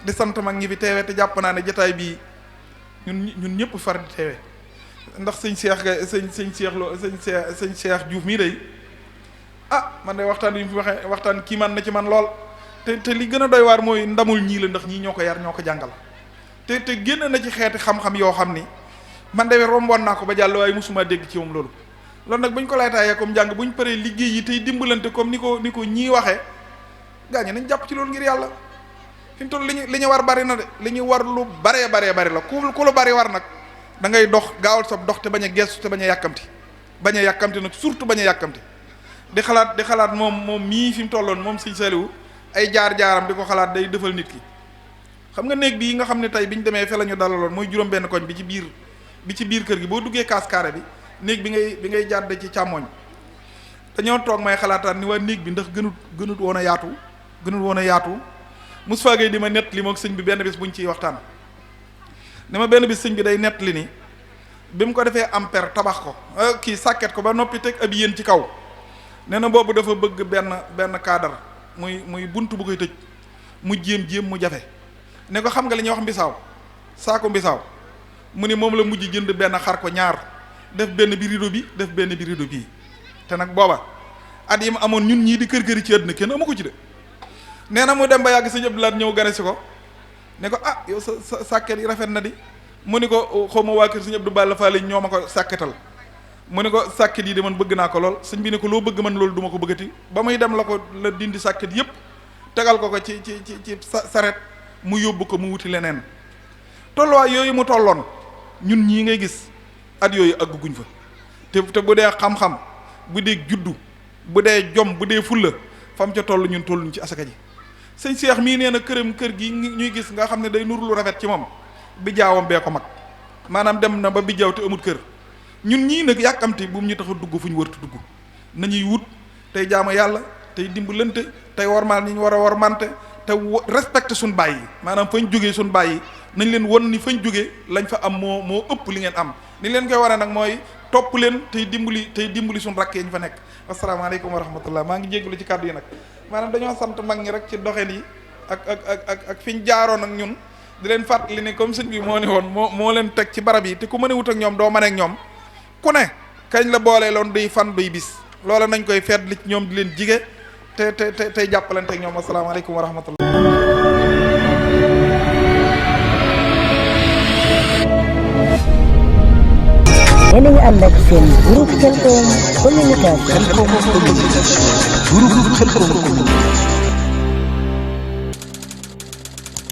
di sant mag ñi fi teewee te jàpp naa ne jataay bii ñun ñëpp far di teewee ndax sëñ Cheikh ga sëñ Cheikh Diouf mii day man de waxtaan wi mu fi waxee waxtaan kii man na ci man lool te li gën a doy waar mooy ndamul ñii la ndax ñii ñoo ko yar ñoo ko jàngal te génn na ci xeeti xam-xam yoo xam ni man de romboon naa ko ba jàll waaye mosuma dégg ci moom loolu nag buñ ko laytaayee comme njàng buñ paree liggéey yi tey dimbalante comme ni ko ñii waxee gaañe nañ jàpp ci loolu ngir yàlla fi mu toll li ñu war bari na de li ñu war lu baree bari la ku lu bari war nag da ngay dox gaawal sa dox te bañ a gestu te bañ a yàkkamti nag surtout bañ a yàkkamti di xalaat moom mii fi mu tolloon moom Sëñ Saliou ay jaar-jaaram di ko xalaat day defal nit ki xam nga néeg bii nga xam ne tey bi ñu demee fe la ñu dalaloon mooy juróom benn koñ bi ci biir kër gi boo duggee kaas carré bi néeg bi ngay jàdd ci càmmoñ dañoo toog may xalaataan ni waa néeg bi ndax gënut woon a yaatu Moustapha Gueye di ma nett li moog sëñ bi benn bis buñ ciy waxtaan ne ma benn bis sëñ bi day nett li ni bi mu ko defee ampère tabax ko kii sàkket ko ba noppi teg ab yéen ci kaw nee na boobu dafa bëgg benn cadre muy bunt bu koy tëj mu jéem mu jafe ne ko xam nga li ñuy wax mbisaaw saako mbisaaw mu ni moom la mujj jënd benn xar ko ñaar def benn bi rideau bi def benn bi rideau bii te nag booba at yi mu amoon ñun ñii di kër ci àdduna kenn amu ko ci de nee na mu dem ba yàgg sëñ Abdoulaye ñëw gane si ko ne ko ah yow sa sàkket yi rafet na di mu ni ko xaw ma waa kër sëñ Abdou Balla Fall ñoo ma ko sàkketal mu ni ko sàkket yi de man bëgg naa ko lool sëñ bi ne ko loo bëgg man loolu duma ko bëggati ba muy dem la dindi sàkket yépp tegal ko ci saret mu yóbbu ko mu wuti leneen tolluwaay yooyu mu tolloon ñun ñii ngay gis at yooyu àgguñ fa te bu dee xam-xam bu dee juddu bu dee jom bu dee fulla fam ca toll ñun tolluñ ci asaka ji sëñ Cheikh mii nee na kër gi ñuy gis nga xam ne day nur lu rafet ci moom bi jaawam bee ko mag maanaam dem na ba bi jaaw te amut kër ñun ñii nag yàkkamti bu mu ñu tax a dugg fu ñu wërtu dugg nañuy wut tey jaamu yàlla tey dimbalante tey warmaal ñi ñu war a warmante te respecté suñ baay yi maanaam fañ jógee suñ baay yi nañ leen won ni fañ jógee lañ fa am moo ëpp li ngeen am ni leen koy waree nag mooy topp leen tey dimbali suñ rakkee ñu fa nekk asalaamaaleykum wa rahmatullah maa ngi jégalu ci kàddu yi nag maanaam dañoo sant mag ñi rek ci doxel yi ak fi ñu jaaroon ak ñun di leen fàttali ni comme sëñ bi moo ne woon moo leen teg ci barab yi te ku mën a wut ak ñoom doo mën ak ñoom ku ne kañ la boolee loon duy fan duy bis loola nañ koy feetli ci ñoom di leen jige tey jàppalante ak ñoom asalaamaaleykum wa rahmatullah. yéen a ngi ànd ak seen groupe Khelcom communication. groupe Khelcom communication.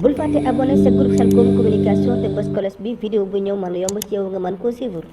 bul fàtte abonné sa groupe Khelcom communication te bës cloche bi vidéo bu ñëw mën a yomb ci yow nga mën koo suivre.